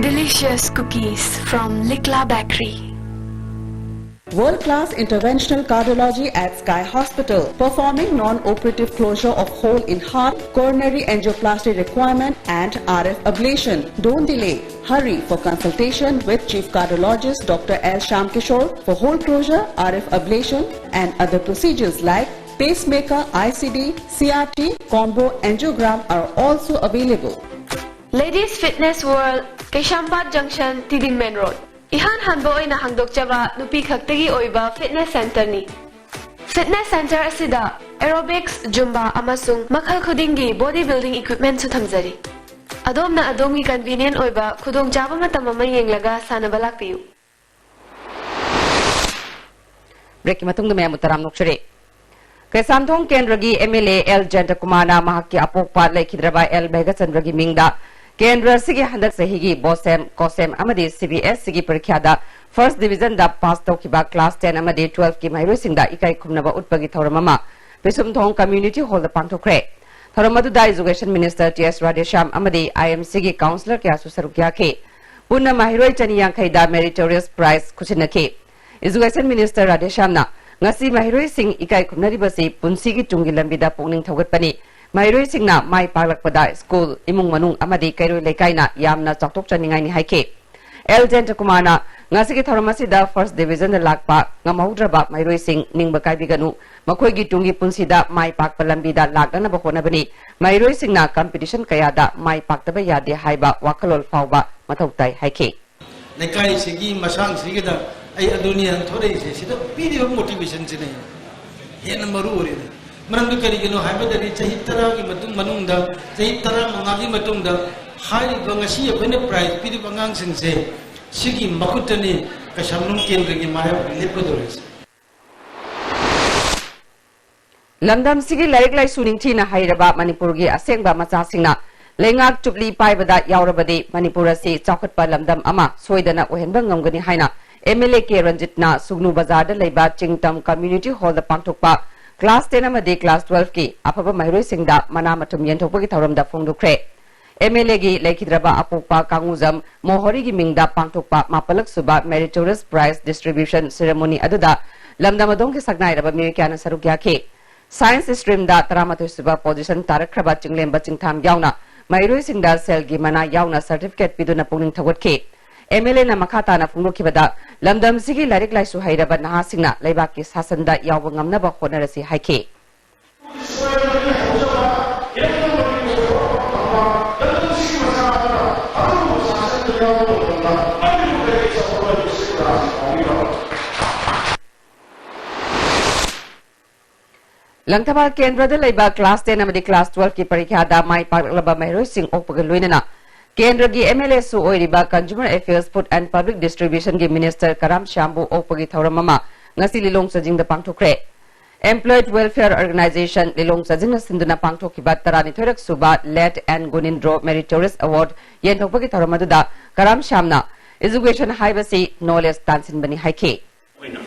Delicious cookies from Likla Bakery. World-class interventional cardiology at Sky Hospital, performing non-operative closure of hole in heart, coronary angioplasty requirement, and R F ablation. Don't delay. Hurry for consultation with Chief Cardiologist Doctor L Shyamkishore for hole closure, R F ablation, and other procedures like pacemaker, I C D, C R T, combo angiogram are also available. Ladies Fitness World, Keshwampat Junction, Tiding Main Road. ꯏꯍꯥꯟ ꯍꯥꯟꯕ ꯑꯣꯏꯅ ꯍꯥꯡꯗꯣꯛꯆꯕ ꯅꯨꯄꯤ ꯈꯛꯇꯒꯤ ꯑꯣꯏꯕ fitness centreꯅꯤ꯫ Fitness centre ꯑꯁꯤꯗ aerobics, Zumba ꯑꯃꯁꯨꯡ ꯃꯈꯜ ꯈꯨꯗꯤꯡꯒꯤ body building equipmentꯁꯨ ꯊꯝꯖꯔꯤ꯫ ꯑꯗꯣꯝꯅ ꯑꯗꯣꯝꯒꯤ convenient ꯑꯣꯏꯕ ꯈꯨꯗꯣꯡꯆꯥꯕ ꯃꯇꯝ ꯑꯃ ꯌꯦꯡꯂꯒ ꯁꯥꯟꯅꯕ ꯂꯥꯛꯄꯤꯌꯨ꯫ Break ꯀꯤ ꯃꯇꯨꯡꯗ ꯃꯌꯥꯝꯕꯨ ꯇꯔꯥꯝꯅ ꯑꯣꯛꯆꯔꯤ꯫ ꯀꯩꯁꯥꯝꯊꯣꯡ ꯀꯦꯟꯗ꯭ꯔꯒꯤ M L A L ꯖꯌꯟꯇ ꯀꯨꯃꯥꯔꯅ ꯃꯍꯥꯛꯀꯤ ꯑꯄꯣꯛꯄ ꯂꯩꯈꯤꯗ꯭ꯔꯕ L ꯚꯦꯒꯆꯟꯗ꯭ꯔꯒꯤ ꯃꯤꯡꯗ ꯀꯦꯟꯗ꯭ꯔ ꯑꯁꯤꯒꯤ ꯍꯟꯗꯛ ꯆꯍꯤꯒꯤ BOSEM, COSEM ꯑꯃꯗꯤ C B S E ꯒꯤ ꯄꯔꯤꯈ꯭ꯌꯥꯗ first division ꯗ pass ꯇꯧꯈꯤꯕ class ten ꯑꯃꯗꯤ twelve ꯀꯤ ꯃꯍꯩꯔꯣꯏꯁꯤꯡꯗ ꯏꯀꯥꯏ ꯈꯨꯝꯅꯕ ꯎꯠꯄꯒꯤ ꯊꯧꯔꯝ ꯑꯃ ꯄꯤꯁꯨꯝꯊꯣꯡ Community Hall ꯗ ꯄꯥꯡꯊꯣꯛꯈ꯭ꯔꯦ꯫ ꯊꯧꯔꯝ ꯑꯗꯨꯗ Education Minister T S Radheshyam ꯑꯃꯗꯤ I M C ꯒꯤ councillor ꯀꯌꯥꯁꯨ ꯁꯔꯨꯛ ꯌꯥꯈꯤ꯫ ꯄꯨꯟꯅ ꯃꯍꯩꯔꯣꯏ ꯆꯅꯤ ꯌꯥꯡꯈꯩꯗ meritorious prize ꯈꯨꯠꯁꯤꯟꯅꯈꯤ꯫ Education Minister ꯔꯥꯙꯦꯁ꯭ꯌꯥꯝꯅ ꯉꯁꯤ ꯃꯍꯩꯔꯣꯏꯁꯤꯡ ꯏꯀꯥꯏ ꯈꯨꯝꯅꯔꯤꯕꯁꯤ ꯄꯨꯟꯁꯤꯒꯤ ꯇꯨꯡꯒꯤ ꯂꯝꯕꯤꯗ ꯄꯨꯛꯅꯤꯡ ꯊꯧꯒꯠꯄꯅꯤ꯫ ꯃꯍꯩꯔꯣꯏꯁꯤꯡꯅ ꯃꯥꯏ ꯄꯥꯛꯂꯛꯄꯗ school, ꯏꯃꯨꯡ ꯃꯅꯨꯡ ꯑꯃꯗꯤ ꯀꯩꯔꯣꯏ ꯂꯩꯀꯥꯏꯅ ꯌꯥꯝꯅ ꯆꯥꯎꯊꯣꯛꯆꯅꯤꯡꯉꯥꯏꯅꯤ ꯍꯥꯏꯈꯤ꯫ L ꯖꯌꯟꯇ ꯀꯨꯃꯥꯔꯅ ꯉꯁꯤꯒꯤ ꯊꯧꯔꯝ ꯑꯁꯤꯗ first division ꯗ ꯂꯥꯛꯄ ꯉꯝꯍꯧꯗ꯭ꯔꯕ ꯃꯍꯩꯔꯣꯏꯁꯤꯡ ꯅꯤꯡꯕ ꯀꯥꯏꯕꯤꯒꯅꯨ, ꯃꯈꯣꯏꯒꯤ ꯇꯨꯡꯒꯤ ꯄꯨꯟꯁꯤꯗ ꯃꯥꯏ ꯄꯥꯛꯄ ꯂꯝꯕꯤꯗ ꯂꯥꯛꯅꯅꯕ ꯍꯣꯠꯅꯕꯅꯤ꯫ ꯃꯍꯩꯔꯣꯏꯁꯤꯡꯅ competition ꯀꯌꯥꯗ ꯃꯥꯏ ꯄꯥꯛꯇꯕ ꯌꯥꯗꯦ ꯍꯥꯏꯕ ꯋꯥꯈꯜꯂꯣꯟ ꯐꯥꯎꯕ ꯃꯊꯧ ꯇꯥꯏ ꯍꯥꯏꯈꯤ꯫ ꯂꯩꯀꯥꯏꯁꯤꯒꯤ ꯃꯁꯥꯡꯁꯤꯒꯤꯗ ꯑꯩ ꯑꯗꯨꯅꯤ ꯍꯥꯏꯅ ꯊꯣꯔꯛꯏꯁꯦ, ꯁꯤꯗ ꯄꯤꯔꯤꯕ motivation ꯁꯤꯅꯦ ꯍꯦꯟꯅ ꯃꯔꯨ ꯑꯣꯏꯔꯤꯕ꯫ ꯃꯔꯝꯗꯤ ꯀꯔꯤꯒꯤꯅꯣ ꯍꯥꯏꯕꯗꯗꯤ ꯆꯍꯤ ꯇꯔꯥꯒꯤ ꯃꯇꯨꯡ, ꯃꯅꯨꯡꯗ, ꯆꯍꯤ ꯇꯔꯥꯃꯉꯥꯒꯤ ꯃꯇꯨꯡꯗ ꯍꯥꯏꯔꯤꯕ ꯉꯁꯤ ꯑꯩꯈꯣꯏꯅ prize ꯄꯤꯔꯤꯕ ꯑꯉꯥꯡꯁꯤꯡꯁꯦ, ꯁꯤꯒꯤ ꯃꯈꯨꯠꯇꯅꯤ ꯀꯩꯁꯥꯝꯊꯣꯡ ꯀꯦꯟꯗ꯭ꯔꯒꯤ ꯃꯥꯌꯣꯛ ꯂꯦꯞꯀꯗꯧꯔꯤꯁꯦ꯫ ꯂꯝꯗꯝꯁꯤꯒꯤ ꯂꯥꯏꯔꯤꯛ ꯂꯥꯏꯁꯨ ꯅꯤꯡꯊꯤꯅ ꯍꯩꯔꯕ ꯃꯅꯤꯄꯨꯔꯒꯤ ꯑꯁꯦꯡꯕ ꯃꯆꯥꯁꯤꯡꯅ ꯂꯩꯉꯥꯛ ꯆꯨꯞꯂꯤ ꯄꯥꯏꯕꯗ ꯌꯥꯎꯔꯕꯗꯤ ꯃꯅꯤꯄꯨꯔ ꯑꯁꯤ ꯆꯥꯎꯈꯠꯄ ꯂꯝꯗꯝ ꯑꯃ ꯁꯣꯏꯗꯅ ꯑꯣꯏꯍꯟꯕ ꯉꯝꯒꯅꯤ ꯍꯥꯏꯅ M L A K ꯔꯟꯖꯤꯠꯅ ꯁꯨꯒꯅꯨ ꯕꯖꯥꯔꯗ ꯂꯩꯕ ꯆꯤꯡꯇꯝ Community Hall ꯗ ꯄꯥꯡꯊꯣꯛꯄ class ten ꯑꯃꯗꯤ class twelve ꯀꯤ ꯑꯐꯕ ꯃꯍꯩꯔꯣꯏꯁꯤꯡꯗ ꯃꯅꯥ ꯃꯊꯨꯝ ꯌꯦꯟꯊꯣꯛꯄꯒꯤ ꯊꯧꯔꯝꯗ ꯐꯣꯡꯗꯣꯛꯈ꯭ꯔꯦ꯫ M L A ꯒꯤ ꯂꯩꯈꯤꯗ꯭ꯔꯕ ꯑꯄꯣꯛꯄ ꯀꯥꯡꯉꯨꯖꯝ ꯃꯣꯍꯣꯔꯤꯒꯤ ꯃꯤꯡꯗ ꯄꯥꯡꯊꯣꯛꯄ ꯃꯥꯄꯜꯂꯛ ꯁꯨꯕ meritorious prize distribution ceremony ꯑꯗꯨꯗ ꯂꯝꯗꯝ ꯑꯗꯣꯝꯒꯤ ꯁꯛꯅꯥꯏꯔꯕ ꯃꯤꯑꯣꯏ ꯀꯌꯥꯅ ꯁꯔꯨꯛ ꯌꯥꯈꯤ꯫ Science stream ꯗ ꯇꯔꯥꯃꯥꯊꯣꯏ ꯁꯨꯕ position ꯇꯥꯔꯛꯈ꯭ꯔꯕ ꯆꯤꯡꯂꯦꯝꯕ ꯆꯤꯡꯊꯥꯝ ꯌꯥꯎꯅ ꯃꯍꯩꯔꯣꯏꯁꯤꯡꯗ ꯁꯦꯜꯒꯤ ꯃꯅꯥ ꯌꯥꯎꯅ certificate ꯄꯤꯗꯨꯅ ꯄꯨꯛꯅꯤꯡ ꯊꯧꯒꯠꯈꯤ꯫ M L A ꯅ ꯃꯈꯥ ꯇꯥꯅ ꯐꯣꯡꯗꯣꯛꯈꯤꯕꯗ, ꯂꯝꯗꯝꯁꯤꯒꯤ ꯂꯥꯏꯔꯤꯛ ꯂꯥꯏꯁꯨ ꯍꯩꯔꯕ ꯅꯍꯥꯁꯤꯡꯅ ꯂꯩꯕꯥꯛꯀꯤ ꯁꯥꯁꯟꯗ ꯌꯥꯎꯕ ꯉꯝꯅꯕ ꯍꯣꯠꯅꯔꯁꯤ ꯍꯥꯏꯈꯤ꯫ ꯂꯪꯊꯕꯥꯜ ꯀꯦꯟꯗ꯭ꯔꯗ ꯂꯩꯕ class ten ꯑꯃꯗꯤ class twelve ꯀꯤ ꯄꯔꯤꯈ꯭ꯌꯥꯗ ꯃꯥꯏ ꯄꯥꯛꯂꯛꯂꯕ ꯃꯍꯩꯔꯣꯏꯁꯤꯡ ꯑꯣꯛꯄꯒ ꯂꯣꯏꯅꯅ ꯀꯦꯟꯗ꯭ꯔꯒꯤ M L A ꯁꯨ ꯑꯣꯏꯔꯤꯕ Consumer Affairs, Food and Public Distribution ꯒꯤ minister ꯀꯔꯥꯝ ꯁ꯭ꯌꯥꯝꯕꯨ ꯑꯣꯛꯄꯒꯤ ꯊꯧꯔꯝ ꯑꯃ ꯉꯁꯤ ꯂꯤꯂꯣꯡ ꯆꯥꯖꯤꯡꯗ ꯄꯥꯡꯊꯣꯛꯈ꯭ꯔꯦ꯫ Employee Welfare Organization ꯂꯤꯂꯣꯡ ꯆꯥꯖꯤꯡꯅ ꯁꯤꯟꯗꯨꯅ ꯄꯥꯡꯊꯣꯛꯈꯤꯕ ꯇꯔꯥꯅꯤꯊꯣꯏꯔꯛ ꯁꯨꯕ Late N Gunindro Meritorious Award ꯌꯦꯟꯊꯣꯛꯄꯒꯤ ꯊꯧꯔꯝ ꯑꯗꯨꯗ ꯀꯔꯥꯝ ꯁ꯭ꯌꯥꯝꯅ education ꯍꯥꯏꯕꯁꯤ knowledge ꯇꯥꯟꯁꯤꯟꯕꯅꯤ ꯍꯥꯏꯈꯤ꯫ ꯑꯣꯏꯅ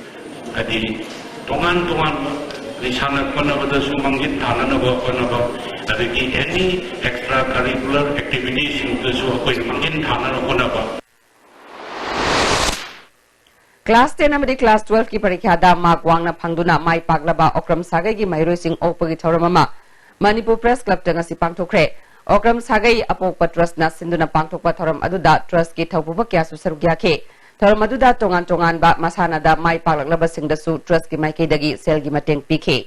ꯍꯥꯏꯗꯤ ꯇꯣꯉꯥꯟ ꯇꯣꯉꯥꯟꯕ ꯍꯥꯏꯗꯤ ꯁꯥꯟꯅ ꯈꯣꯠꯅꯕꯗꯁꯨ ꯃꯥꯡꯖꯤꯟ ꯊꯥꯅꯅꯕ ꯍꯣꯠꯅꯕ, ꯑꯗꯒꯤ any extra curricular activity ꯁꯤꯡꯗꯁꯨ ꯑꯩꯈꯣꯏꯅ ꯃꯥꯡꯖꯤꯟ ꯊꯥꯅꯅꯕ ꯍꯣꯠꯅꯕ꯫ Class ten ꯑꯃꯗꯤ Class twelve ꯀꯤ ꯄꯔꯤꯈ꯭ꯌꯥꯗ mark ꯋꯥꯡꯅ ꯐꯪꯗꯨꯅ ꯃꯥꯏ ꯄꯥꯛꯂꯕ ꯑꯣꯀ꯭ꯔꯝ ꯁꯥꯒꯩꯒꯤ ꯃꯍꯩꯔꯣꯏꯁꯤꯡ ꯑꯣꯛꯄꯒꯤ ꯊꯧꯔꯝ ꯑꯃ ꯃꯅꯤꯄꯨꯔ Press Club ꯇ ꯉꯁꯤ ꯄꯥꯡꯊꯣꯛꯈ꯭ꯔꯦ꯫ ꯑꯣꯀ꯭ꯔꯝ ꯁꯥꯒꯩ ꯑꯄꯣꯛꯄ Trust ꯅ ꯁꯤꯟꯗꯨꯅ ꯄꯥꯡꯊꯣꯛꯄ ꯊꯧꯔꯝ ꯑꯗꯨꯗ Trust ꯀꯤ ꯊꯧꯄꯨꯕ ꯀꯌꯥꯁꯨ ꯁꯔꯨꯛ ꯌꯥꯈꯤ꯫ ꯊꯧꯔꯝ ꯑꯗꯨꯗ ꯇꯣꯉꯥꯟ ꯇꯣꯉꯥꯟꯕ ꯃꯁꯥꯟꯅꯗ ꯃꯥꯏ ꯄꯥꯛꯂꯛꯂꯕꯁꯤꯡꯗꯁꯨ Trust ꯀꯤ ꯃꯥꯏꯀꯩꯗꯒꯤ ꯁꯦꯜꯒꯤ ꯃꯇꯦꯡ ꯄꯤꯈꯤ꯫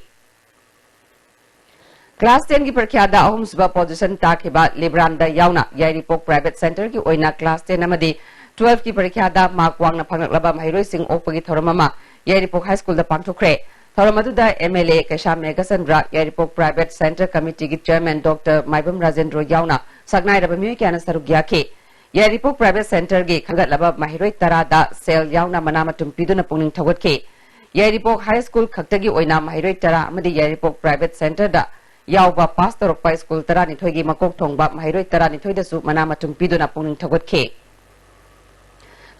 Class ten ꯒꯤ ꯄꯔꯤꯈ꯭ꯌꯥꯗ ꯑꯍꯨꯝꯁꯨꯕ position ꯇꯥꯈꯤꯕ ꯂꯤꯕ꯭ꯔꯥꯟꯗ ꯌꯥꯎꯅ ꯌꯥꯏꯔꯤꯄꯣꯛ Private Center ꯒꯤ ꯑꯣꯏꯅ Class ten ꯑꯃꯗꯤ twelve ꯀꯤ ꯄꯔꯤꯈ꯭ꯌꯥꯗ mark ꯋꯥꯡꯅ ꯐꯪꯂꯛꯂꯕ ꯃꯍꯩꯔꯣꯏꯁꯤꯡ ꯑꯣꯛꯄꯒꯤ ꯊꯧꯔꯝ ꯑꯃ ꯌꯥꯏꯔꯤꯄꯣꯛ High School ꯗ ꯄꯥꯡꯊꯣꯛꯈ꯭ꯔꯦ꯫ ꯊꯧꯔꯝ ꯑꯗꯨꯗ M L A Keisham Meghachandra, Yairipok Private Center Committee ꯒꯤ Chairman Doctor ꯃꯥꯏꯕꯝ ꯔꯥꯖꯦꯟꯗ꯭ꯔꯣ ꯌꯥꯎꯅ ꯁꯛꯅꯥꯏꯔꯕ ꯃꯤꯑꯣꯏ ꯀꯌꯥꯅ ꯁꯔꯨꯛ ꯌꯥꯈꯤ꯫ ꯌꯥꯏꯔꯤꯄꯣꯛ Private Center ꯒꯤ ꯈꯟꯒꯠꯂꯕ ꯃꯍꯩꯔꯣꯏ ꯇꯔꯥꯗ ꯁꯦꯜ ꯌꯥꯎꯅ ꯃꯅꯥ ꯃꯊꯨꯝ ꯄꯤꯗꯨꯅ ꯄꯨꯛꯅꯤꯡ ꯊꯧꯒꯠꯈꯤ꯫ ꯌꯥꯏꯔꯤꯄꯣꯛ High School ꯈꯛꯇꯒꯤ ꯑꯣꯏꯅ ꯃꯍꯩꯔꯣꯏ ꯇꯔꯥ ꯑꯃꯗꯤ ꯌꯥꯏꯔꯤꯄꯣꯛ Private Center ꯗ ꯌꯥꯎꯕ pass ꯇꯧꯔꯛꯄ school ꯇꯔꯥꯅꯤꯊꯣꯏꯒꯤ ꯃꯀꯣꯛ ꯊꯣꯡꯕ ꯃꯍꯩꯔꯣꯏ ꯇꯔꯥꯅꯤꯊꯣꯏꯗꯁꯨ ꯃꯅꯥ ꯃꯊꯨꯝ ꯄꯤꯗꯨꯅ ꯄꯨꯛꯅꯤꯡ ꯊꯧꯒꯠꯈꯤ꯫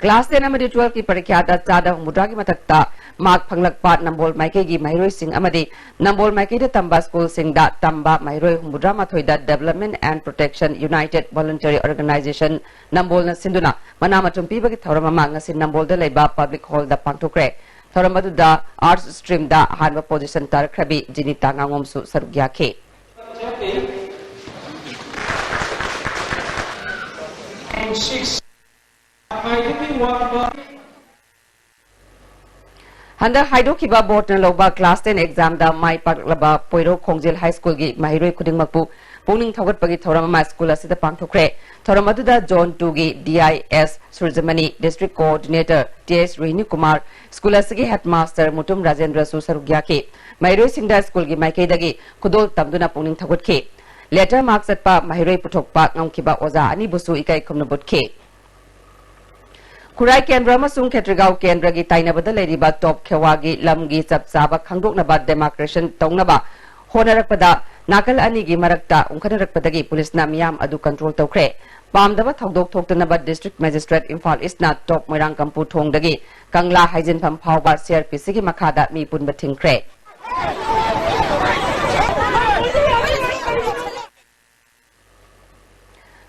Class ten ꯑꯃꯗꯤ twelve ꯀꯤ ꯄꯔꯤꯈ꯭ꯌꯥꯗ ꯆꯥꯗ ꯍꯨꯝꯐꯨꯇꯔꯥꯒꯤ ꯃꯊꯛꯇ mark ꯐꯪꯂꯛꯄ ꯅꯝꯕꯣꯜ ꯃꯥꯏꯀꯩꯒꯤ ꯃꯍꯩꯔꯣꯏꯁꯤꯡ ꯑꯃꯗꯤ ꯅꯝꯕꯣꯜ ꯃꯥꯏꯀꯩꯗ ꯇꯝꯕ school ꯁꯤꯡꯗ ꯇꯝꯕ ꯃꯍꯩꯔꯣꯏ ꯍꯨꯝꯐꯨꯇꯔꯥ ꯃꯥꯊꯣꯏꯗ Development and Protection United Voluntary Organization ꯅꯝꯕꯣꯜꯅ ꯁꯤꯟꯗꯨꯅ ꯃꯅꯥ ꯃꯊꯨꯝ ꯄꯤꯕꯒꯤ ꯊꯧꯔꯝ ꯑꯃ ꯉꯁꯤ ꯅꯝꯕꯣꯜꯗ ꯂꯩꯕ Public Hall ꯗ ꯄꯥꯡꯊꯣꯛꯈ꯭ꯔꯦ꯫ ꯊꯧꯔꯝ ꯑꯗꯨꯗ Arts Stream ꯗ ꯑꯍꯥꯟꯕ position ꯇꯥꯔꯛꯈ꯭ꯔꯕꯤ ꯖꯤꯅꯤꯇꯥ ꯉꯥꯉꯣꯝꯁꯨ ꯁꯔꯨꯛ ꯌꯥꯈꯤ꯫ ꯍꯟꯗꯛ ꯍꯥꯏꯗꯣꯛꯈꯤꯕ board ꯅ ꯂꯧꯕ Class ten exam ꯗ ꯃꯥꯏ ꯄꯥꯛꯂꯕ ꯄꯣꯏꯔꯧ ꯈꯣꯡꯖꯦꯜ High School ꯒꯤ ꯃꯍꯩꯔꯣꯏ ꯈꯨꯗꯤꯡꯃꯛꯄꯨ ꯄꯨꯛꯅꯤꯡ ꯊꯧꯒꯠꯄꯒꯤ ꯊꯧꯔꯝ ꯑꯃ school ꯑꯁꯤꯗ ꯄꯥꯡꯊꯣꯛꯈ꯭ꯔꯦ꯫ ꯊꯧꯔꯝ ꯑꯗꯨꯗ Zone two ꯒꯤ D I S ꯁꯨꯔꯖꯃꯅꯤ, District Coordinator T S ꯔꯣꯍꯤꯅꯤ Kumar, school ꯑꯁꯤꯒꯤ Headmaster ꯃꯨꯇꯨꯝ ꯔꯥꯖꯦꯟꯗ꯭ꯔꯁꯨ ꯁꯔꯨꯛ ꯌꯥꯈꯤ꯫ ꯃꯍꯩꯔꯣꯏꯁꯤꯡꯗ school ꯒꯤ ꯃꯥꯏꯀꯩꯗꯒꯤ ꯈꯨꯗꯣꯜ ꯇꯝꯗꯨꯅ ꯄꯨꯛꯅꯤꯡ ꯊꯧꯒꯠꯈꯤ꯫ Letter mark ꯆꯠꯄ ꯃꯍꯩꯔꯣꯏ ꯄꯨꯊꯣꯛꯄ ꯉꯝꯈꯤꯕ ꯑꯣꯖꯥ ꯑꯅꯤꯕꯨꯁꯨ ꯏꯀꯥꯏ ꯈꯨꯝꯅꯕ ꯎꯠꯈꯤ꯫ ꯈꯨꯔꯥꯏ ꯀꯦꯟꯗ꯭ꯔ ꯑꯃꯁꯨꯡ ꯈꯦꯇ꯭ꯔꯤꯒꯥꯎ ꯀꯦꯟꯗ꯭ꯔꯒꯤ ꯇꯥꯏꯅꯕꯗ ꯂꯩꯔꯤꯕ ꯇꯣꯞ ꯈꯦꯋꯥꯒꯤ ꯂꯝꯒꯤ ꯆꯞ ꯆꯥꯕ ꯈꯪꯗꯣꯛꯅꯕ demarcation ꯇꯧꯅꯕ ꯍꯣꯠꯅꯔꯛꯄꯗ ꯅꯥꯀꯜ ꯑꯅꯤꯒꯤ ꯃꯔꯛꯇ ꯎꯪꯈꯠꯅꯔꯛꯄꯗꯒꯤ ꯄꯨꯂꯤꯁꯅ ꯃꯤꯌꯥꯝ ꯑꯗꯨ control ꯇꯧꯈ꯭ꯔꯦ꯫ ꯄꯥꯝꯗꯕ ꯊꯧꯗꯣꯛ ꯊꯣꯛꯇꯅꯕ District Magistrate ꯏꯝꯐꯥꯜ ꯏꯁꯅ ꯇꯣꯞ ꯃꯣꯏꯔꯥꯡꯀꯝꯄꯨ ꯊꯣꯡꯗꯒꯤ ꯀꯪꯂꯥ ꯍꯥꯏꯖꯤꯟꯐꯝ ꯐꯥꯎꯕ CRPCꯒꯤ ꯃꯈꯥꯗ ꯃꯤ ꯄꯨꯟꯕ ꯊꯤꯡꯈ꯭ꯔꯦ꯫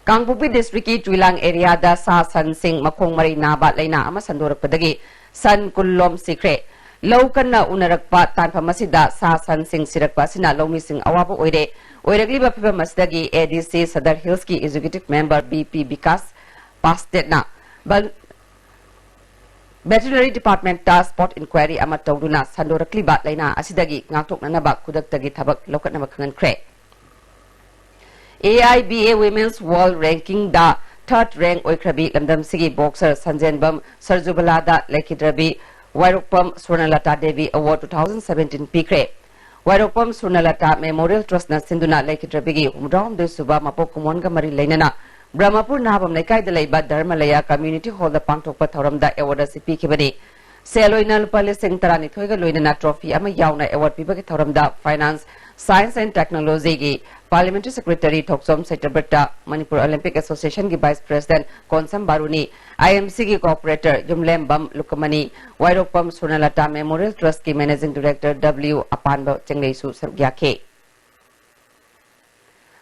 ꯀꯥꯡꯄꯣꯛꯄꯤ districtꯀꯤ ꯆꯨꯏꯂꯥꯡ areaꯗ ꯁꯥ ꯁꯟꯁꯤꯡ ꯃꯈꯣꯡ ꯃꯔꯤ ꯅꯥꯕ ꯂꯥꯏꯅꯥ ꯑꯃ ꯁꯟꯗꯣꯔꯛꯄꯗꯒꯤ ꯁꯟ ꯀꯨꯟ ꯂꯣꯝ ꯁꯤꯈ꯭ꯔꯦ꯫ ꯂꯧ ꯀꯟꯅ ꯎꯅꯔꯛꯄ ꯇꯥꯟꯐꯝ ꯑꯁꯤꯗ ꯁꯥ ꯁꯟꯁꯤꯡ ꯁꯤꯔꯛꯄ ꯑꯁꯤꯅ ꯂꯧꯃꯤꯁꯤꯡ ꯑꯋꯥꯕ ꯑꯣꯏꯔꯦ꯫ ꯑꯣꯏꯔꯛꯂꯤꯕ ꯐꯤꯚꯝ ꯑꯁꯤꯗꯒꯤ ADC Sadar Hillsꯀꯤ Executive Member BP Vikas ꯄꯥꯁꯇꯦꯠꯅ ꯕꯜ-, Veterinary Departmentꯇ spot inquiry ꯑꯃ ꯇꯧꯗꯨꯅ ꯁꯟꯗꯣꯔꯛꯂꯤꯕ ꯂꯥꯏꯅꯥ ꯑꯁꯤꯗꯒꯤ ꯉꯥꯛꯊꯣꯛꯅꯅꯕ ꯈꯨꯗꯛꯇꯒꯤ ꯊꯕꯛ ꯂꯧꯈꯠꯅꯕ ꯈꯪꯍꯟꯈ꯭ꯔꯦ꯫ AIBA Women's World Rankingꯗ third rank ꯑꯣꯏꯈ꯭ꯔꯕꯤ ꯂꯝꯗꯝꯁꯤꯒꯤ boxer ꯁꯟꯖꯦꯟꯕꯝ ꯁꯔꯖꯨꯕꯂꯥꯗ ꯂꯩꯈꯤꯗ꯭ꯔꯕꯤ ꯋꯥꯏꯔꯣꯛꯄꯝ ꯁ꯭ꯋꯔꯅꯂꯇꯥ Devi award two thousand seventeen ꯄꯤꯈ꯭ꯔꯦ꯫ ꯋꯥꯏꯔꯣꯛꯄꯝ ꯁ꯭ꯋꯔꯅꯂꯇꯥ Memorial Trustꯅ ꯁꯤꯟꯗꯨꯅ ꯂꯩꯈꯤꯗ꯭ꯔꯕꯤꯒꯤ ꯍꯨꯝꯐꯨꯇꯔꯥꯍꯨꯝꯗꯣꯏ ꯁꯨꯕ ꯃꯄꯣꯛ ꯀꯨꯝꯑꯣꯟꯒ ꯃꯔꯤ ꯂꯩꯅꯅ ꯕ꯭ꯔꯍꯃꯄꯨꯔ ꯅꯍꯥꯕꯝ ꯂꯩꯀꯥꯏꯗ ꯂꯩꯕ ꯙꯔꯃꯂꯌꯥ Community Hallꯗ ꯄꯥꯡꯊꯣꯛꯄ ꯊꯧꯔꯝꯗ award ꯑꯁꯤ ꯄꯤꯈꯤꯕꯅꯤ꯫ ꯁꯦꯜ ꯑꯣꯏꯅ ꯂꯨꯄꯥ ꯂꯤꯁꯤꯡ ꯇꯔꯥꯅꯤꯊꯣꯏꯒ ꯂꯣꯏꯅꯅ trophy ꯑꯃ ꯌꯥꯎꯅ award ꯄꯤꯕꯒꯤ ꯊꯧꯔꯝꯗ Finance, Science and Technologyꯒꯤ Parliamentary Secretary Thokchom ꯁꯩꯇꯕ꯭ꯔꯠꯇ, Manipur Olympic Associationꯒꯤ Vice President Konsam ꯕꯥꯔꯨꯅꯤ, IMCꯒꯤ co-operator ꯌꯨꯝꯂꯦꯝꯕꯝ ꯂꯨꯀꯃꯅꯤ, ꯋꯥꯏꯔꯣꯛꯄꯝ ꯁ꯭ꯋꯔꯅꯂꯇꯥ Memorial Trustꯀꯤ Managing Director W ꯑꯄꯥꯟꯕ ꯆꯦꯡꯂꯩꯁꯨ ꯁꯔꯨꯛ ꯌꯥꯈꯤ꯫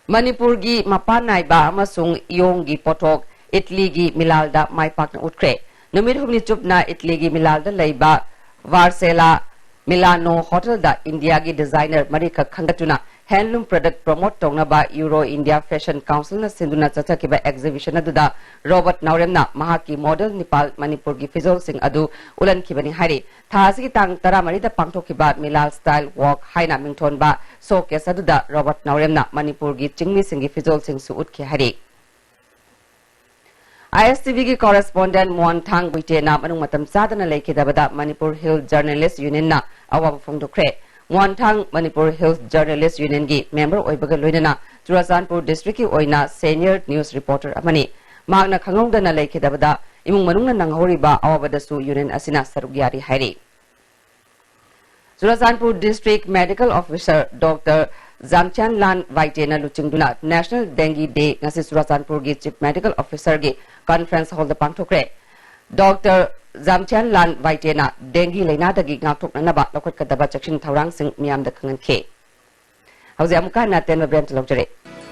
ꯃꯅꯤꯄꯨꯔꯒꯤ ꯃꯄꯥꯟ ꯅꯥꯏꯕ ꯑꯃꯁꯨꯡ ꯏꯌꯣꯡꯒꯤ ꯄꯣꯠꯊꯣꯛ ꯏꯠꯂꯤꯒꯤ ꯃꯤꯂꯥꯜꯗ ꯃꯥꯏ ꯄꯥꯛꯅ ꯎꯠꯈ꯭ꯔꯦ꯫ ꯅꯨꯃꯤꯠ ꯍꯨꯝꯅꯤ ꯆꯨꯞꯅ ꯏꯠꯂꯤꯒꯤ ꯃꯤꯂꯥꯜꯗ ꯂꯩꯕ ꯚꯥꯔꯁꯦꯂꯥ ꯃꯤꯂꯥꯅꯣ ꯍꯣꯇꯦꯜꯗ ꯏꯟꯗꯤꯌꯥꯒꯤ designer ꯃꯔꯤꯈꯛ ꯈꯟꯒꯠꯇꯨꯅ handloom product promote ꯇꯧꯅꯕ Euro India Fashion Councilꯅ ꯁꯤꯟꯗꯨꯅ ꯆꯠꯊꯈꯤꯕ exhibition ꯑꯗꯨꯗ ꯔꯣꯕꯔꯠ ꯅꯥꯎꯔꯦꯝꯅ ꯃꯍꯥꯛꯀꯤ model ꯅꯤꯄꯥꯜ ꯃꯅꯤꯄꯨꯔꯒꯤ ꯐꯤꯖꯣꯜꯁꯤꯡ ꯑꯗꯨ ꯎꯠꯍꯟꯈꯤꯕꯅꯤ ꯍꯥꯏꯔꯤ꯫ ꯊꯥ ꯑꯁꯤꯒꯤ ꯇꯥꯡ ꯇꯔꯥꯃꯔꯤꯗ ꯄꯥꯡꯊꯣꯛꯈꯤꯕ ꯃꯤꯂꯥꯜ Style Walk ꯍꯥꯏꯅ ꯃꯤꯡꯊꯣꯟꯕ showcase ꯑꯗꯨꯗ ꯔꯣꯕꯔꯠ ꯅꯥꯎꯔꯦꯝꯅ ꯃꯅꯤꯄꯨꯔꯒꯤ ꯆꯤꯡꯃꯤꯁꯤꯡꯒꯤ ꯐꯤꯖꯣꯜꯁꯤꯡꯁꯨ ꯎꯠꯈꯤ ꯍꯥꯏꯔꯤ꯫ ISTVꯒꯤ correspondent ꯃꯣꯟꯊꯥꯡ ꯒꯨꯏꯇꯦꯅ ꯃꯅꯨꯡ ꯃꯇꯝ ꯆꯥꯗꯅ ꯂꯩꯈꯤꯗꯕꯗ Manipur Hill Journalist Unionꯅ ꯑꯋꯥꯕ ꯐꯣꯡꯗꯣꯛꯈ꯭ꯔꯦ꯫ ꯃꯣꯟꯊꯥꯡ Manipur Hill Journalist Unionꯒꯤ member ꯑꯣꯏꯕꯒ ꯂꯣꯏꯅꯅ ꯆꯨꯔꯆꯥꯟꯄꯨꯔ districtꯀꯤ ꯑꯣꯏꯅ senior news reporter ꯑꯃꯅꯤ꯫ ꯃꯍꯥꯛꯅ ꯈꯪꯍꯧꯗꯅ ꯂꯩꯈꯤꯗꯕꯗ ꯏꯃꯨꯡ ꯃꯅꯨꯡꯅ ꯅꯪꯍꯧꯔꯤꯕ ꯑꯋꯥꯕꯗꯁꯨ ꯌꯨꯅꯤꯌꯟ ꯑꯁꯤꯅ ꯁꯔꯨꯛ ꯌꯥꯔꯤ ꯍꯥꯏꯔꯤ꯫ Churachandpur district medical officer doctor Jamthianlal ꯋꯥꯏꯇꯦꯅ ꯂꯨꯆꯤꯡꯗꯨꯅ ꯅꯦꯁꯅꯦꯜ ꯗꯦꯡꯒꯤ ꯗꯦ ꯉꯁꯤ ꯆꯨꯔꯥꯆꯥꯟꯄꯨꯔꯒꯤ ꯆꯤꯐ ꯃꯦꯗꯤꯀꯦꯜ ꯑꯣꯐꯤꯁꯔꯒꯤ ꯀꯟꯐꯔꯦꯟꯁ ꯍꯣꯜꯗ ꯄꯥꯡꯊꯣꯛꯈ꯭ꯔꯦ꯫ ꯗꯣꯛꯇꯔ ꯖꯥꯝꯊ꯭ꯌꯥꯟꯂꯥꯜ ꯋꯥꯏꯇꯦꯅ ꯗꯦꯡꯒꯤ ꯂꯥꯏꯅꯥꯗꯒꯤ ꯉꯥꯛꯊꯣꯛꯅꯅꯕ ꯂꯧꯈꯠꯀꯗꯕ ꯆꯦꯛꯁꯤꯟ ꯊꯧꯔꯥꯡꯁꯤꯡ ꯃꯤꯌꯥꯝꯗ ꯈꯪꯍꯟꯈꯤ꯫ ꯍꯧꯖꯤꯛ ꯑꯃꯨꯛꯀ ꯍꯟꯅ ꯑꯇꯦꯟꯕ ꯕ꯭ꯔꯦꯟꯇ ꯂꯧꯖꯔꯦ꯫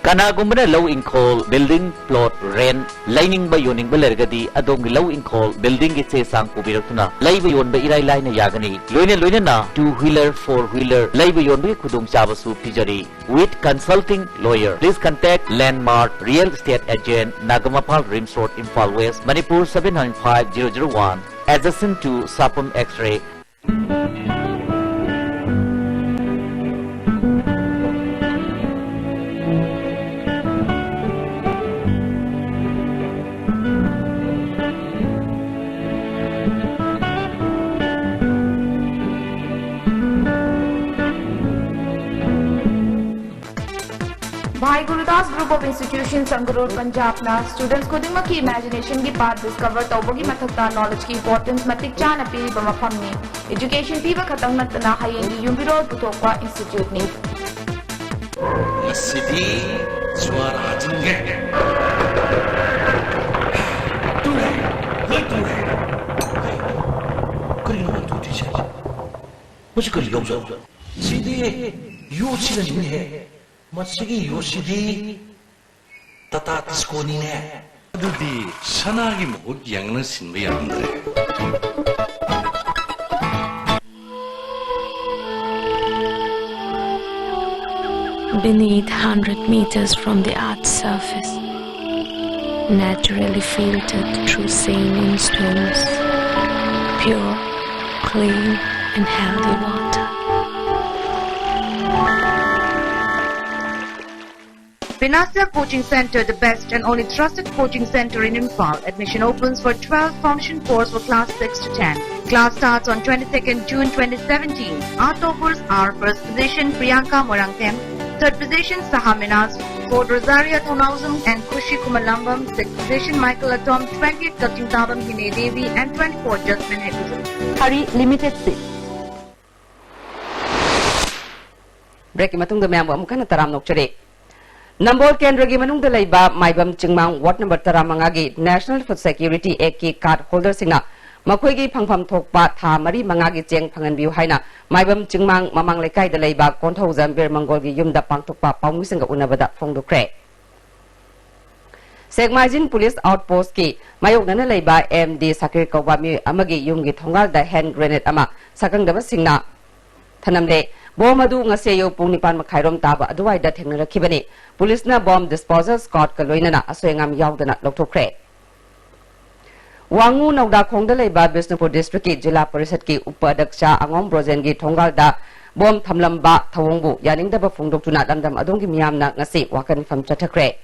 ꯀꯅꯥꯒꯨꯝꯕꯅ ꯂꯧ ꯏꯪꯈꯣꯜ, building, plot, rent ꯂꯩꯅꯤꯡꯕ, ꯌꯣꯟꯅꯤꯡꯕ ꯂꯩꯔꯒꯗꯤ ꯑꯗꯣꯝꯒꯤ ꯂꯧ ꯏꯪꯈꯣꯜ, buildingꯒꯤ ꯆꯦ ꯆꯥꯡ ꯄꯨꯕꯤꯔꯛꯇꯨꯅ ꯂꯩꯕ ꯌꯣꯟꯕ ꯏꯔꯥꯏ ꯂꯥꯏꯅ ꯌꯥꯒꯅꯤ꯫ ꯂꯣꯏꯅ ꯂꯣꯏꯅꯅ two wheeler, four wheeler ꯂꯩꯕ ꯌꯣꯟꯕꯒꯤ ꯈꯨꯗꯣꯡꯆꯥꯕꯁꯨ ꯄꯤꯖꯔꯤ꯫ With consulting lawyer. Please contact Landmark Real Estate Agent, Nagamapal Rims Road, Imphal West, Manipur seven nine five zero zero one, adjacent to Sapum X-ray. Bhai Gurudas Group of Institutions, Sangrur, Punjabꯅ students ꯈꯨꯗꯤꯡꯃꯛꯀꯤ imaginationꯒꯤ path discover ꯇꯧꯕꯒꯤ ꯃꯊꯛꯇ knowledgeꯀꯤ importance ꯃꯇꯤꯛ ꯆꯥꯅ ꯄꯤꯔꯤꯕ ꯃꯐꯝꯅꯤ꯫ Education ꯄꯤꯕ ꯈꯛꯇꯪ ꯅꯠꯇꯅ ꯍꯌꯦꯡꯒꯤ ꯌꯨꯝꯕꯤꯔꯣꯜ ꯄꯨꯊꯣꯛꯄ instituteꯅꯤ꯫ ꯉꯁꯤꯗꯤ ꯖꯨꯋꯥꯔ ꯍꯥꯖꯤꯟꯒꯦ꯫ ꯇꯨꯔꯦ, ꯂꯣꯏ ꯇꯨꯔꯦ꯫ ꯀꯔꯤꯅꯣ ꯃꯥ ꯇꯨꯗ꯭ꯔꯤꯁꯦ? ꯃꯁꯤ ꯀꯔꯤ ꯌꯥꯎꯖꯥꯠꯅꯣ? ꯁꯤꯗꯤ ꯌꯣꯠꯁꯤꯅꯅꯤꯅꯦꯍꯦ꯫ ꯃꯁꯤꯒꯤ ꯌꯣꯠꯁꯤꯗꯤ ꯇꯥꯇꯥ ꯇꯤꯁꯀꯣꯅꯤꯅꯦ꯫ ꯑꯗꯨꯗꯤ ꯁꯅꯥꯒꯤ ꯃꯍꯨꯠ ꯌꯥꯡꯅ ꯁꯤꯟꯕ ꯌꯥꯔꯝꯗ꯭ꯔꯦ꯫ Beneath, hundred meters from the earth's surface, naturally filtered through saline stones, pure, clean, and healthy water. Vinasya Coaching Center, the best and only trusted coaching center in Imphal. Admission opens for twelve formation course for class six to ten. Class starts on twenty-second June twenty seventeen. Our toppers are first position Priyanka Morangtem, Third position, Saha Minaj, fourth, Rosaria Thongauzam and Khushi Kumalambam, sixth position, Michael Atom, twentieth, Kachingtabam Hine Devi and twenty-fourth, Jasmine Haibudu. Hari limited seat. Break ꯀꯤ ꯃꯇꯨꯡꯗ ꯃꯌꯥꯝꯕꯨ ꯑꯃꯨꯛ ꯍꯟꯅ ꯇꯔꯥꯝꯅ ꯑꯣꯛꯆꯔꯤ꯫ ꯅꯝꯕꯣꯜ ꯀꯦꯟꯗ꯭ꯔꯒꯤ ꯃꯅꯨꯡꯗ ꯂꯩꯕ ꯃꯥꯏꯕꯝ ꯆꯤꯡꯃꯥꯡ ꯋꯥꯔꯗ ꯅꯝꯕꯔ ꯇꯔꯥꯃꯉꯥꯒꯤ National Food Security Act ꯀꯤ card holder ꯁꯤꯡꯅ ꯃꯈꯣꯏꯒꯤ ꯐꯪꯐꯝ ꯊꯣꯛꯄ ꯊꯥ ꯃꯔꯤ ꯃꯉꯥꯒꯤ ꯆꯦꯡ ꯐꯪꯍꯟꯕꯤꯌꯨ ꯍꯥꯏꯅ ꯃꯥꯏꯕꯝ ꯆꯤꯡꯃꯥꯡ ꯃꯃꯥꯡ ꯂꯩꯀꯥꯏꯗ ꯂꯩꯕ ꯀꯣꯟꯊꯧꯖꯝ ꯕꯤꯔ ꯃꯪꯒꯣꯜꯒꯤ ꯌꯨꯝꯗ ꯄꯥꯡꯊꯣꯛꯄ ꯄꯥꯎꯃꯤꯁꯤꯡꯒ ꯎꯅꯕꯗ ꯐꯣꯡꯗꯣꯛꯈ꯭ꯔꯦ꯫ ꯁꯦꯛꯃꯥꯏꯖꯤꯟ ꯄꯨꯂꯤꯁ ꯑꯥꯎꯠꯄꯣꯁꯠꯀꯤ ꯃꯥꯌꯣꯛꯅꯅ ꯂꯩꯕ ꯑꯦꯝ ꯗꯤ ꯁꯀꯤꯔ ꯀꯧꯕ ꯃꯤꯑꯣꯏ ꯑꯃꯒꯤ ꯌꯨꯝꯒꯤ ꯊꯣꯡꯒꯥꯜꯗ hand grenade ꯑꯃ ꯁꯛꯈꯪꯗꯕꯁꯤꯡꯅ ꯊꯅꯝꯂꯦ꯫ ꯕꯣꯝ ꯑꯗꯨ ꯉꯁꯤ ꯑꯌꯨꯛ ꯄꯨꯡ ꯅꯤꯄꯥꯟ ꯃꯈꯥꯏꯔꯣꯝ ꯇꯥꯕ ꯑꯗꯨꯋꯥꯏꯗ ꯊꯦꯡꯅꯔꯛꯈꯤꯕꯅꯤ꯫ ꯄꯨꯂꯤꯁꯅ bomb disposal squad ꯀ ꯂꯣꯏꯅꯅ ꯑꯁꯣꯏ ꯑꯉꯥꯝ ꯌꯥꯎꯗꯅ ꯂꯧꯊꯣꯛꯈ꯭ꯔꯦ꯫ ꯋꯥꯉꯨ ꯅꯧꯗꯥꯈꯣꯡꯗ ꯂꯩꯕ ꯕꯤꯁꯅꯨꯄꯨꯔ district ꯀꯤ ꯖꯤꯂꯥ ꯄꯔꯤꯁꯠꯀꯤ ꯎꯄꯥꯙ꯭ꯌꯛꯁ ꯑꯉꯣꯝ ꯕ꯭ꯔꯣꯖꯦꯟꯒꯤ ꯊꯣꯡꯒꯥꯜꯗ ꯕꯣꯝ ꯊꯝꯂꯝꯕ ꯊꯧꯑꯣꯡꯕꯨ ꯌꯥꯅꯤꯡꯗꯕ ꯐꯣꯡꯗꯣꯛꯇꯨꯅ ꯂꯝꯗꯝ ꯑꯗꯣꯝꯒꯤ ꯃꯤꯌꯥꯝꯅ ꯉꯁꯤ ꯋꯥꯀꯠ ꯃꯤꯐꯝ ꯆꯠꯊꯈ꯭ꯔꯦ꯫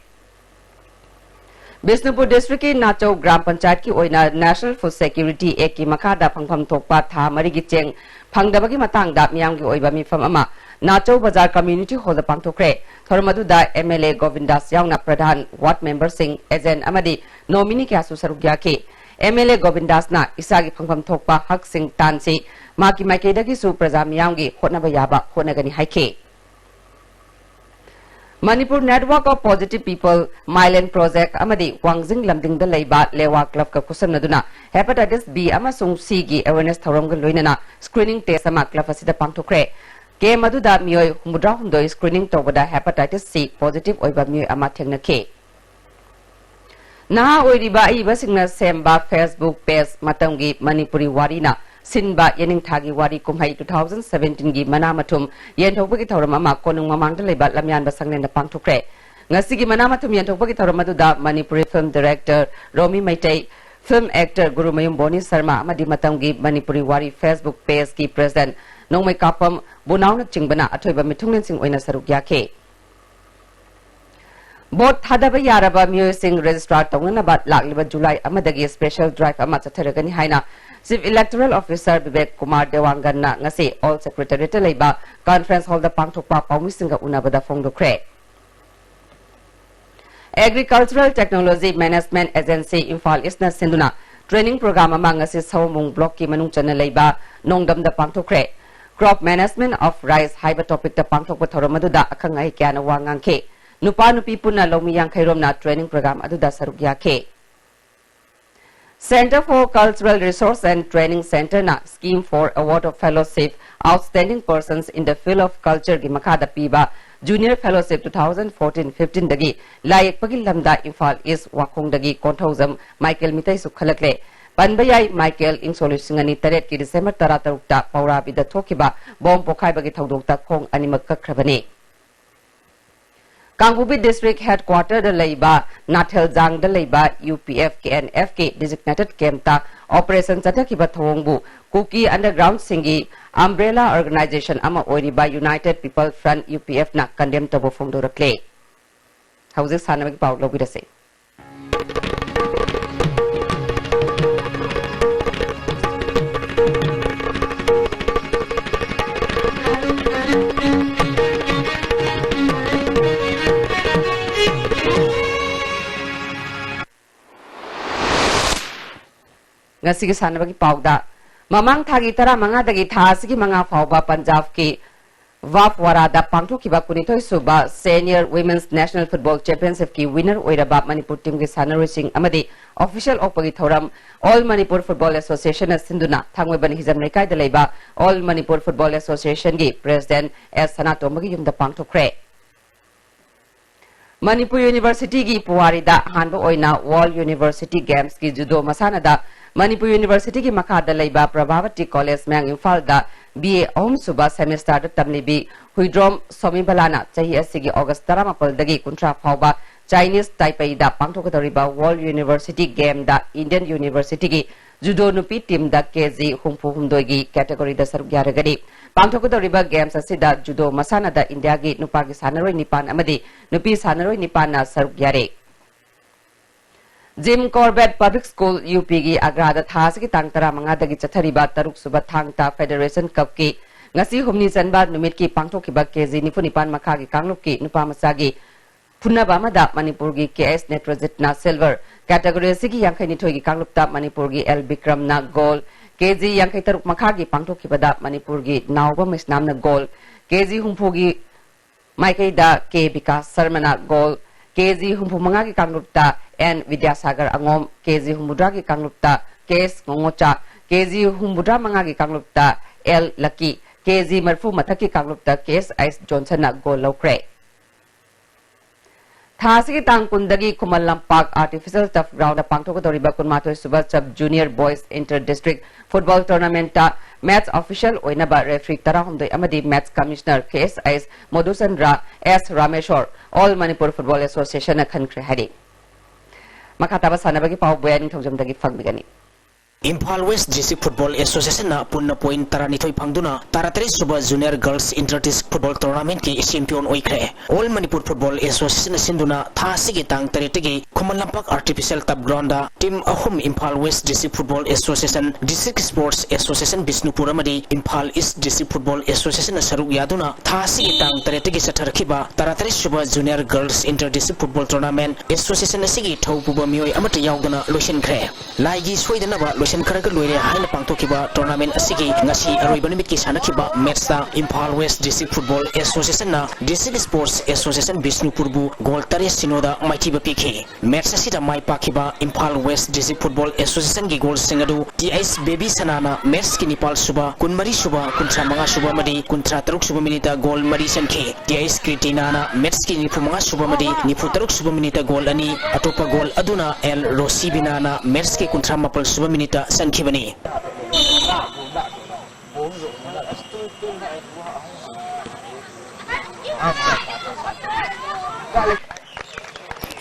ꯕꯤꯁꯅꯨꯄꯨꯔ district ꯀꯤ ꯅꯥꯆꯧ ꯒ꯭ꯔꯥꯝ ꯄꯟꯆꯥꯌꯠꯀꯤ ꯑꯣꯏꯅ National Food Security Act ꯀꯤ ꯃꯈꯥꯗ ꯐꯪꯐꯝ ꯊꯣꯛꯄ ꯊꯥ ꯃꯔꯤꯒꯤ ꯆꯦꯡ ꯐꯪꯗꯕꯒꯤ ꯃꯇꯥꯡꯗ ꯃꯤꯌꯥꯝꯒꯤ ꯑꯣꯏꯕ ꯃꯤꯐꯝ ꯑꯃ ꯅꯥꯆꯧ ꯕꯖꯥꯔ community hall ꯗ ꯄꯥꯡꯊꯣꯛꯈ꯭ꯔꯦ꯫ ꯊꯧꯔꯝ ꯑꯗꯨꯗ M L A ꯒꯣꯕꯤꯟꯗꯥꯁ ꯌꯥꯎꯅ ꯄ꯭ꯔꯙꯥꯟ, ward member ꯁꯤꯡ, agent ꯑꯃꯗꯤ nominee ꯀꯌꯥꯁꯨ ꯁꯔꯨꯛ ꯌꯥꯈꯤ꯫ M L A ꯒꯣꯕꯤꯟꯗꯥꯁꯅ ꯏꯁꯥꯒꯤ ꯐꯪꯐꯝ ꯊꯣꯛꯄ ꯍꯛꯁꯤꯡ ꯇꯥꯟꯁꯤ ꯃꯍꯥꯛꯀꯤ ꯃꯥꯏꯀꯩꯗꯒꯤꯁꯨ ꯄ꯭ꯔꯖꯥ ꯃꯤꯌꯥꯝꯒꯤ ꯍꯣꯠꯅꯕ ꯌꯥꯕ ꯍꯣꯠꯅꯒꯅꯤ ꯍꯥꯏꯈꯤ꯫ Manipur Network of Positive People, Mailen Project ꯑꯃꯗꯤ ꯋꯥꯡꯖꯤꯡ ꯂꯝꯗꯤꯡꯗ ꯂꯩꯕ ꯂꯦꯋꯥ club ꯀ ꯈꯨꯠꯁꯝꯅꯗꯨꯅ hepatitis B ꯑꯃꯁꯨꯡ C ꯒꯤ awareness ꯊꯧꯔꯝꯒ ꯂꯣꯏꯅꯅ screening test ꯑꯃ club ꯑꯁꯤꯗ ꯄꯥꯡꯊꯣꯛꯈ꯭ꯔꯦ꯫ Camp ꯑꯗꯨꯗ ꯃꯤꯑꯣꯏ ꯍꯨꯝꯐꯨꯇꯔꯥꯍꯨꯝꯗꯣꯏ screening ꯇꯧꯕꯗ hepatitis C positive ꯑꯣꯏꯕ ꯃꯤꯑꯣꯏ ꯑꯃ ꯊꯦꯡꯅꯈꯤ꯫ ꯅꯍꯥ ꯑꯣꯏꯔꯤꯕ ꯑꯏꯕꯁꯤꯡꯅ ꯁꯦꯝꯕ Facebook page ꯃꯇꯝꯒꯤ ꯃꯅꯤꯄꯨꯔꯤ ꯋꯥꯔꯤꯅ ꯁꯤꯟꯕ ꯌꯦꯅꯤꯡꯊꯥꯒꯤ ꯋꯥꯔꯤ ꯀꯨꯝꯍꯩ two thousand seventeen ꯒꯤ ꯃꯅꯥ ꯃꯊꯨꯝ ꯌꯦꯟꯊꯣꯛꯄꯒꯤ ꯊꯧꯔꯝ ꯑꯃ ꯀꯣꯅꯨꯡ ꯃꯃꯥꯡꯗ ꯂꯩꯕ ꯂꯝꯌꯥꯟꯕ ꯁꯪꯂꯦꯟꯗ ꯄꯥꯡꯊꯣꯛꯈ꯭ꯔꯦ꯫ ꯉꯁꯤꯒꯤ ꯃꯅꯥ ꯃꯊꯨꯝ ꯌꯦꯟꯊꯣꯛꯄꯒꯤ ꯊꯧꯔꯝ ꯑꯗꯨꯗ ꯃꯅꯤꯄꯨꯔꯤ film director ꯔꯣꯃꯤ ꯃꯩꯇꯩ, film actor ꯒꯨꯔꯨꯃꯌꯨꯝ ꯕꯣꯅꯤ ꯁꯔꯃ ꯑꯃꯗꯤ ꯃꯇꯝꯒꯤ ꯃꯅꯤꯄꯨꯔꯤ ꯋꯥꯔꯤ Facebook page ꯀꯤ president ꯅꯣꯡꯃꯩꯀꯥꯄꯝ ꯕꯨꯅꯥꯎꯅꯆꯤꯡꯕꯅ ꯑꯊꯣꯏꯕ ꯃꯤꯊꯨꯡꯂꯦꯟꯁꯤꯡ ꯑꯣꯏꯅ ꯁꯔꯨꯛ ꯌꯥꯈꯤ꯫ Vote ꯊꯥꯗꯕ ꯌꯥꯔꯕ ꯃꯤꯑꯣꯏꯁꯤꯡ register ꯇꯧꯅꯅꯕ ꯂꯥꯛꯂꯤꯕ ꯖꯨꯂꯥꯏ ꯑꯃꯗꯒꯤ special drive ꯑꯃ ꯆꯠꯊꯔꯒꯅꯤ ꯍꯥꯏꯅ Chief Electoral Officer Bibek Kumar ꯗꯦꯋꯥꯡꯒꯟꯅ ꯉꯁꯤ ꯑꯣꯜ ꯁꯦꯀ꯭ꯔꯦꯇꯔꯤꯌꯦꯠꯇ ꯂꯩꯕ ꯀꯟꯐꯔꯦꯟꯁ ꯍꯣꯜꯗ ꯄꯥꯡꯊꯣꯛꯄ ꯄꯥꯎꯃꯤꯁꯤꯡꯒ ꯎꯅꯕꯗ ꯐꯣꯡꯗꯣꯛꯈ꯭ꯔꯦ꯫ Agricultural Technology Management Agency Imphal ꯏꯁꯅ ꯁꯤꯟꯗꯨꯅ ꯇ꯭ꯔꯦꯅꯤꯡ ꯄ꯭ꯔꯣꯒ꯭ꯔꯥꯝ ꯑꯃ ꯉꯁꯤ ꯁꯑꯣꯝꯕꯨꯡ ꯕ꯭ꯂꯣꯛꯀꯤ ꯃꯅꯨꯡ ꯆꯟꯅ ꯂꯩꯕ ꯅꯣꯡꯗꯝꯗ ꯄꯥꯡꯊꯣꯛꯈ꯭ꯔꯦ꯫ Crop Management of Rice ꯍꯥꯏꯕ ꯇꯣꯄꯤꯛꯇ ꯄꯥꯡꯊꯣꯛꯄ ꯊꯧꯔꯝ ꯑꯗꯨꯗ ꯑꯈꯪ ꯑꯍꯩ ꯀꯌꯥꯅ ꯋꯥ ꯉꯥꯡꯈꯤ꯫ ꯅꯨꯄꯥ ꯅꯨꯄꯤ ꯄꯨꯟꯅ ꯂꯧꯃꯤ ꯌꯥꯡꯈꯩ ꯔꯣꯝꯅ ꯇ꯭ꯔꯦꯅꯤꯡ ꯄ꯭ꯔꯣꯒ꯭ꯔꯥꯝ ꯑꯗꯨꯗ ꯁꯔꯨꯛ ꯌꯥꯈꯤ꯫ Centre for Cultural Resource and Training Centreꯅ Scheme for Award of Fellowship Outstanding Persons in the Field of Cultureꯒꯤ ꯃꯈꯥꯗ ꯄꯤꯕ Junior Fellowship two thousand fourteen fifteen ꯗꯒꯤ ꯂꯥꯏ ꯌꯦꯛꯄꯒꯤ ꯂꯝꯗ ꯏꯝꯐꯥꯜ ꯏꯁ ꯋꯥꯈꯣꯡꯗꯒꯤ ꯀꯣꯟꯊꯧꯖꯝ ꯃꯥꯏꯀꯦꯜ ꯃꯤꯇꯩꯁꯨ ꯈꯜꯂꯛꯂꯦ꯫ ꯄꯟꯕ ꯌꯥꯏ, ꯃꯥꯏꯀꯦꯜ ꯏꯪ ꯁꯣꯛ ꯂꯤꯁꯤꯡ ꯑꯅꯤ ꯇꯔꯦꯠꯀꯤ ꯗꯤꯁꯦꯝꯕꯔ ꯇꯔꯥꯇꯔꯨꯛꯇ ꯄꯧꯔꯥꯕꯤꯗ ꯊꯣꯛꯈꯤꯕ ꯕꯣꯝ ꯄꯣꯈꯥꯏꯕꯒꯤ ꯊꯧꯗꯣꯛꯇ ꯈꯣꯡ ꯑꯅꯤꯃꯛ ꯀꯛꯈ꯭ꯔꯕꯅꯤ꯫ ꯀꯥꯡꯄꯣꯛꯄꯤ ꯗꯤꯁꯇ꯭ꯔꯤꯛ ꯍꯦꯗꯀ꯭ꯋꯥꯇꯔꯗ ꯂꯩꯕ ꯅꯥꯊꯦꯜꯖꯥꯡꯗ ꯂꯩꯕ UPF KNFꯀꯤ designated campꯇ operation ꯆꯠꯊꯈꯤꯕ ꯊꯧꯑꯣꯡꯕꯨ ꯀꯨꯀꯤ undergroundꯁꯤꯡꯒꯤ umbrella organization ꯑꯃ ꯑꯣꯏꯔꯤꯕ United People Front, UPFꯅ condemn ꯇꯧꯕ ꯐꯣꯡꯗꯣꯔꯛꯂꯦ꯫ ꯍꯧꯖꯤꯛ ꯁꯥꯟꯅꯕꯒꯤ ꯄꯥꯎ ꯂꯧꯕꯤꯔꯁꯤ꯫ ꯉꯁꯤꯒꯤ ꯁꯥꯟꯅꯕꯒꯤ ꯄꯥꯎꯗ, ꯃꯃꯥꯡ ꯊꯥꯒꯤ ꯇꯔꯥꯃꯉꯥꯗꯒꯤ ꯊꯥ ꯑꯁꯤꯒꯤ ꯃꯉꯥ ꯐꯥꯎꯕ ꯄꯟꯖꯥꯕꯀꯤ ꯋꯥꯐꯋꯥꯔꯥꯗ ꯄꯥꯡꯊꯣꯛꯈꯤꯕ ꯀꯨꯟꯅꯤꯊꯣꯏ ꯁꯨꯕ Senior Women's National Football Championshipꯀꯤ winner ꯑꯣꯏꯔꯕ ꯃꯅꯤꯄꯨꯔ teamꯒꯤ ꯁꯥꯟꯅꯔꯣꯏꯁꯤꯡ ꯑꯃꯗꯤ official ꯑꯣꯛꯄꯒꯤ ꯊꯧꯔꯝ All Manipur Football Associationꯅ ꯁꯤꯟꯗꯨꯅ ꯊꯥꯡꯃꯩꯕꯟ ꯍꯤꯖꯝ ꯂꯩꯀꯥꯏꯗ ꯂꯩꯕ All Manipur Football Associationꯒꯤ President S ꯁꯅꯥꯇꯣꯝꯕꯒꯤ ꯌꯨꯝꯗ ꯄꯥꯡꯊꯣꯛꯈ꯭ꯔꯦ꯫ ꯃꯅꯤꯄꯨꯔ Universityꯒꯤ ꯄꯨꯋꯥꯔꯤꯗ ꯑꯍꯥꯟꯕ ꯑꯣꯏꯅ World University Gamesꯀꯤ judo ꯃꯁꯥꯟꯅꯗ ꯃꯅꯤꯄꯨꯔ Universityꯒꯤ ꯃꯈꯥꯗ ꯂꯩꯕ ꯄ꯭ꯔꯚꯥꯕꯇꯤ College ꯃꯌꯥꯡ ꯏꯝꯐꯥꯜꯗ BA ꯑꯍꯨꯝꯁꯨꯕ semesterꯗ ꯇꯝꯂꯤꯕꯤ ꯍꯨꯏꯗ꯭ꯔꯣꯝ ꯁꯣꯃꯤꯕꯂꯥꯅ ꯆꯍꯤ ꯑꯁꯤꯒꯤ August ꯇꯔꯥꯃꯥꯄꯜꯗꯒꯤ ꯀꯨꯟꯊ꯭ꯔꯥ ꯐꯥꯎꯕ Chinese Taipeiꯗ ꯄꯥꯡꯊꯣꯛꯀꯗꯧꯔꯤꯕ World University Gameꯗ Indian Universityꯒꯤ judo ꯅꯨꯄꯤ teamꯗ KG ꯍꯨꯝꯐꯨ ꯍꯨꯝꯗꯣꯏꯒꯤ categoryꯗ ꯁꯔꯨꯛ ꯌꯥꯔꯒꯅꯤ꯫ ꯄꯥꯡꯊꯣꯛꯀꯗꯧꯔꯤꯕ games ꯑꯁꯤꯗ judo ꯃꯁꯥꯟꯅꯗ ꯏꯟꯗꯤꯌꯥꯒꯤ ꯅꯨꯄꯥꯒꯤ ꯁꯥꯟꯅꯔꯣꯏ ꯅꯤꯄꯥꯟ ꯑꯃꯗꯤ ꯅꯨꯄꯤ ꯁꯥꯟꯅꯔꯣꯏ ꯅꯤꯄꯥꯟꯅ ꯁꯔꯨꯛ ꯌꯥꯔꯤ꯫ Jim Corbett Public School, U ꯄꯤꯒꯤ ꯑꯒ꯭ꯔꯥꯗ ꯊꯥ ꯑꯁꯤꯒꯤ ꯇꯥꯡ ꯇꯔꯥꯃꯉꯥꯗꯒꯤ ꯆꯠꯊꯔꯤꯕ ꯇꯔꯨꯛꯁꯨꯕ ꯊꯥꯡ ꯇꯥ Federation Cupꯀꯤ ꯉꯁꯤ ꯍꯨꯝꯅꯤ ꯆꯟꯕ ꯅꯨꯃꯤꯠꯀꯤ ꯄꯥꯡꯊꯣꯛꯈꯤꯕ ꯀꯦ ꯖꯤ ꯅꯤꯐꯨ ꯅꯤꯄꯥꯟ ꯃꯈꯥꯒꯤ ꯀꯥꯡꯂꯨꯞꯀꯤ ꯅꯨꯄꯥ ꯃꯆꯥꯒꯤ ꯐꯨꯅꯕ ꯑꯃꯗ ꯃꯅꯤꯄꯨꯔꯒꯤ ꯀꯦ ꯑꯦꯁ ꯅꯦꯇ꯭ꯔꯖꯤꯠꯅ silver, category ꯑꯁꯤꯒꯤ ꯌꯥꯡꯈꯩ ꯅꯤꯊꯣꯏꯒꯤ ꯀꯥꯡꯂꯨꯞꯇ ꯃꯅꯤꯄꯨꯔꯒꯤ ꯑꯦꯜ ꯕꯤꯀ꯭ꯔꯝꯅ gold, ꯀꯦ ꯖꯤ ꯌꯥꯡꯈꯩ ꯇꯔꯨꯛ ꯃꯈꯥꯒꯤ ꯄꯥꯡꯊꯣꯛꯈꯤꯕꯗ ꯃꯅꯤꯄꯨꯔꯒꯤ ꯅꯥꯎꯕ ꯃꯩꯁꯅꯥꯝꯅ gold, ꯀꯦ ꯖꯤ ꯍꯨꯝꯐꯨꯒꯤ ꯃꯥꯏꯀꯩꯗ ꯀꯦ ꯕꯤꯀꯥꯁ ꯁꯔꯃꯅ gold, ꯀꯦ ꯖꯤ ꯍꯨꯝꯐꯨ ꯃꯉꯥꯒꯤ ꯀꯥꯡꯂꯨꯞꯇ ꯑꯦꯟ ꯕꯤꯗ꯭ꯌꯥꯁꯥꯒꯔ ꯑꯉꯣꯝ, ꯀꯦ ꯖꯤ ꯍꯨꯝꯐꯨꯇꯔꯥꯒꯤ ꯀꯥꯡꯂꯨꯞꯇ ꯀꯦ ꯑꯦꯁ ꯉꯣꯉꯣꯆꯥ, ꯀꯦ ꯖꯤ ꯍꯨꯝꯐꯨꯇꯔꯥ ꯃꯉꯥꯒꯤ ꯀꯥꯡꯂꯨꯞꯇ ꯑꯦꯜ ꯂꯛꯀꯤ, ꯀꯦ ꯖꯤ ꯃꯔꯤꯐꯨ ꯃꯊꯛꯀꯤ ꯀꯥꯡꯂꯨꯞꯇ ꯀꯦ ꯑꯦꯁ ꯑꯥꯏꯁ ꯖꯣꯟꯁꯟꯅ gold ꯂꯧꯈ꯭ꯔꯦ꯫ ꯊꯥ ꯑꯁꯤꯒꯤ ꯇꯥꯡ ꯀꯨꯟꯗꯒꯤ ꯈꯨꯃꯟ ꯂꯝꯄꯥꯛ Artificial Turf Groundꯗ ꯄꯥꯡꯊꯣꯛꯀꯗꯧꯔꯤꯕ ꯀꯨꯟꯃꯥꯊꯣꯏ ꯁꯨꯕ Sub Junior Boys Inter District Football Tournamentꯇ match official ꯑꯣꯏꯅꯕ referee ꯇꯔꯥꯍꯨꯝꯗꯣꯏ ꯑꯃꯗꯤ match commissioner ꯀꯦ ꯑꯦꯁ ꯑꯥꯏ ꯑꯦꯁ ꯃꯣꯗꯨꯆꯟꯗ꯭ꯔ ꯑꯦꯁ ꯔꯥꯃꯦꯁꯣꯔ All Manipur Football Associationꯅ ꯈꯟꯈ꯭ꯔꯦ ꯍꯥꯏꯔꯤ꯫ ꯃꯈꯥ ꯇꯥꯕ ꯁꯥꯟꯅꯕꯒꯤ ꯄꯥꯎ ꯕꯣꯌꯥ ꯅꯤꯡꯊꯧꯖꯝꯗꯒꯤ ꯐꯪꯕꯤꯒꯅꯤ꯫ ꯏꯝꯐꯥꯜ West District Football Associationꯅ ꯄꯨꯟꯅ point ꯇꯔꯥꯅꯤꯊꯣꯏ ꯐꯪꯗꯨꯅ ꯇꯔꯥꯇꯔꯦꯠ ꯁꯨꯕ Junior Girls Inter District Football Tournamentꯀꯤ champion ꯑꯣꯏꯈ꯭ꯔꯦ꯫ All Manipur Football Associationꯅ ꯁꯤꯟꯗꯨꯅ ꯊꯥ ꯑꯁꯤꯒꯤ ꯇꯥꯡ ꯇꯔꯦꯠꯇꯒꯤ Khuman Lampak Artificial Turf Groundꯗ team ꯑꯍꯨꯝ Imphal West District Football Association, District Sports Association Bishnupur ꯑꯃꯗꯤ Imphal East District Football Associationꯅ ꯁꯔꯨꯛ ꯌꯥꯗꯨꯅ ꯊꯥ ꯑꯁꯤꯒꯤ ꯇꯥꯡ ꯇꯔꯦꯠꯇꯒꯤ ꯆꯠꯊꯔꯛꯈꯤꯕ ꯇꯔꯥꯇꯔꯦꯠ ꯁꯨꯕ Junior Girls Inter District Football Tournament association ꯑꯁꯤꯒꯤ ꯊꯧ ꯄꯨꯕ ꯃꯤꯑꯣꯏ ꯑꯃꯠꯇ ꯌꯥꯎꯗꯅ ꯂꯣꯏꯁꯤꯟꯈ꯭ꯔꯦ꯫ ꯂꯥꯏꯒꯤ ꯁꯣꯏꯗꯅꯕ ꯂꯣꯏꯁꯤꯟꯈ꯭ꯔꯒ ꯂꯣꯏꯔꯦ ꯍꯥꯏꯅ ꯄꯥꯡꯊꯣꯛꯈꯤꯕ tournament ꯑꯁꯤꯒꯤ ꯉꯁꯤ ꯑꯔꯣꯏꯕ ꯅꯨꯃꯤꯠꯀꯤ ꯁꯥꯟꯅꯈꯤꯕ matchꯇ Imphal West District Football Associationꯅ District Sports Association Bishnupurꯕꯨ goal ꯇꯔꯦꯠ ꯁꯤꯅꯣꯗ ꯃꯥꯏꯊꯤꯕ ꯄꯤꯈꯤ꯫ Match ꯑꯁꯤꯗ ꯃꯥꯏ ꯄꯥꯛꯈꯤꯕ Imphal West District Football Associationꯒꯤ goalꯁꯤꯡ ꯑꯗꯨ ꯇꯤ ꯑꯩꯆ ꯕꯦꯕꯤ ꯁꯅꯥꯅ matchꯀꯤ ꯅꯤꯄꯥꯜ ꯁꯨꯕ, ꯀꯨꯟꯃꯔꯤ ꯁꯨꯕ, ꯀꯨꯟꯊ꯭ꯔꯥ ꯃꯉꯥ ꯁꯨꯕ ꯑꯃꯗꯤ ꯀꯨꯟꯊ꯭ꯔꯥ ꯇꯔꯨꯛ ꯁꯨꯕ minuteꯇ goal ꯃꯔꯤ ꯆꯟꯈꯤ꯫ ꯇꯤ ꯑꯩꯆ ꯀ꯭ꯔꯤꯇꯤꯅꯥꯅ matchꯀꯤ ꯅꯤꯐꯨ ꯃꯉꯥ ꯁꯨꯕ ꯑꯃꯗꯤ ꯅꯤꯐꯨ ꯇꯔꯨꯛ ꯁꯨꯕ minuteꯇ goal ꯑꯅꯤ, ꯑꯇꯣꯞꯄ goal ꯑꯗꯨꯅ ꯑꯦꯜ ꯔꯣꯁꯤꯕꯤꯅꯥꯅ matchꯀꯤ ꯀꯨꯟꯊ꯭ꯔꯥ ꯃꯥꯄꯜ ꯁꯨꯕ minuteꯇ ꯆꯟꯈꯤꯕꯅꯤ꯫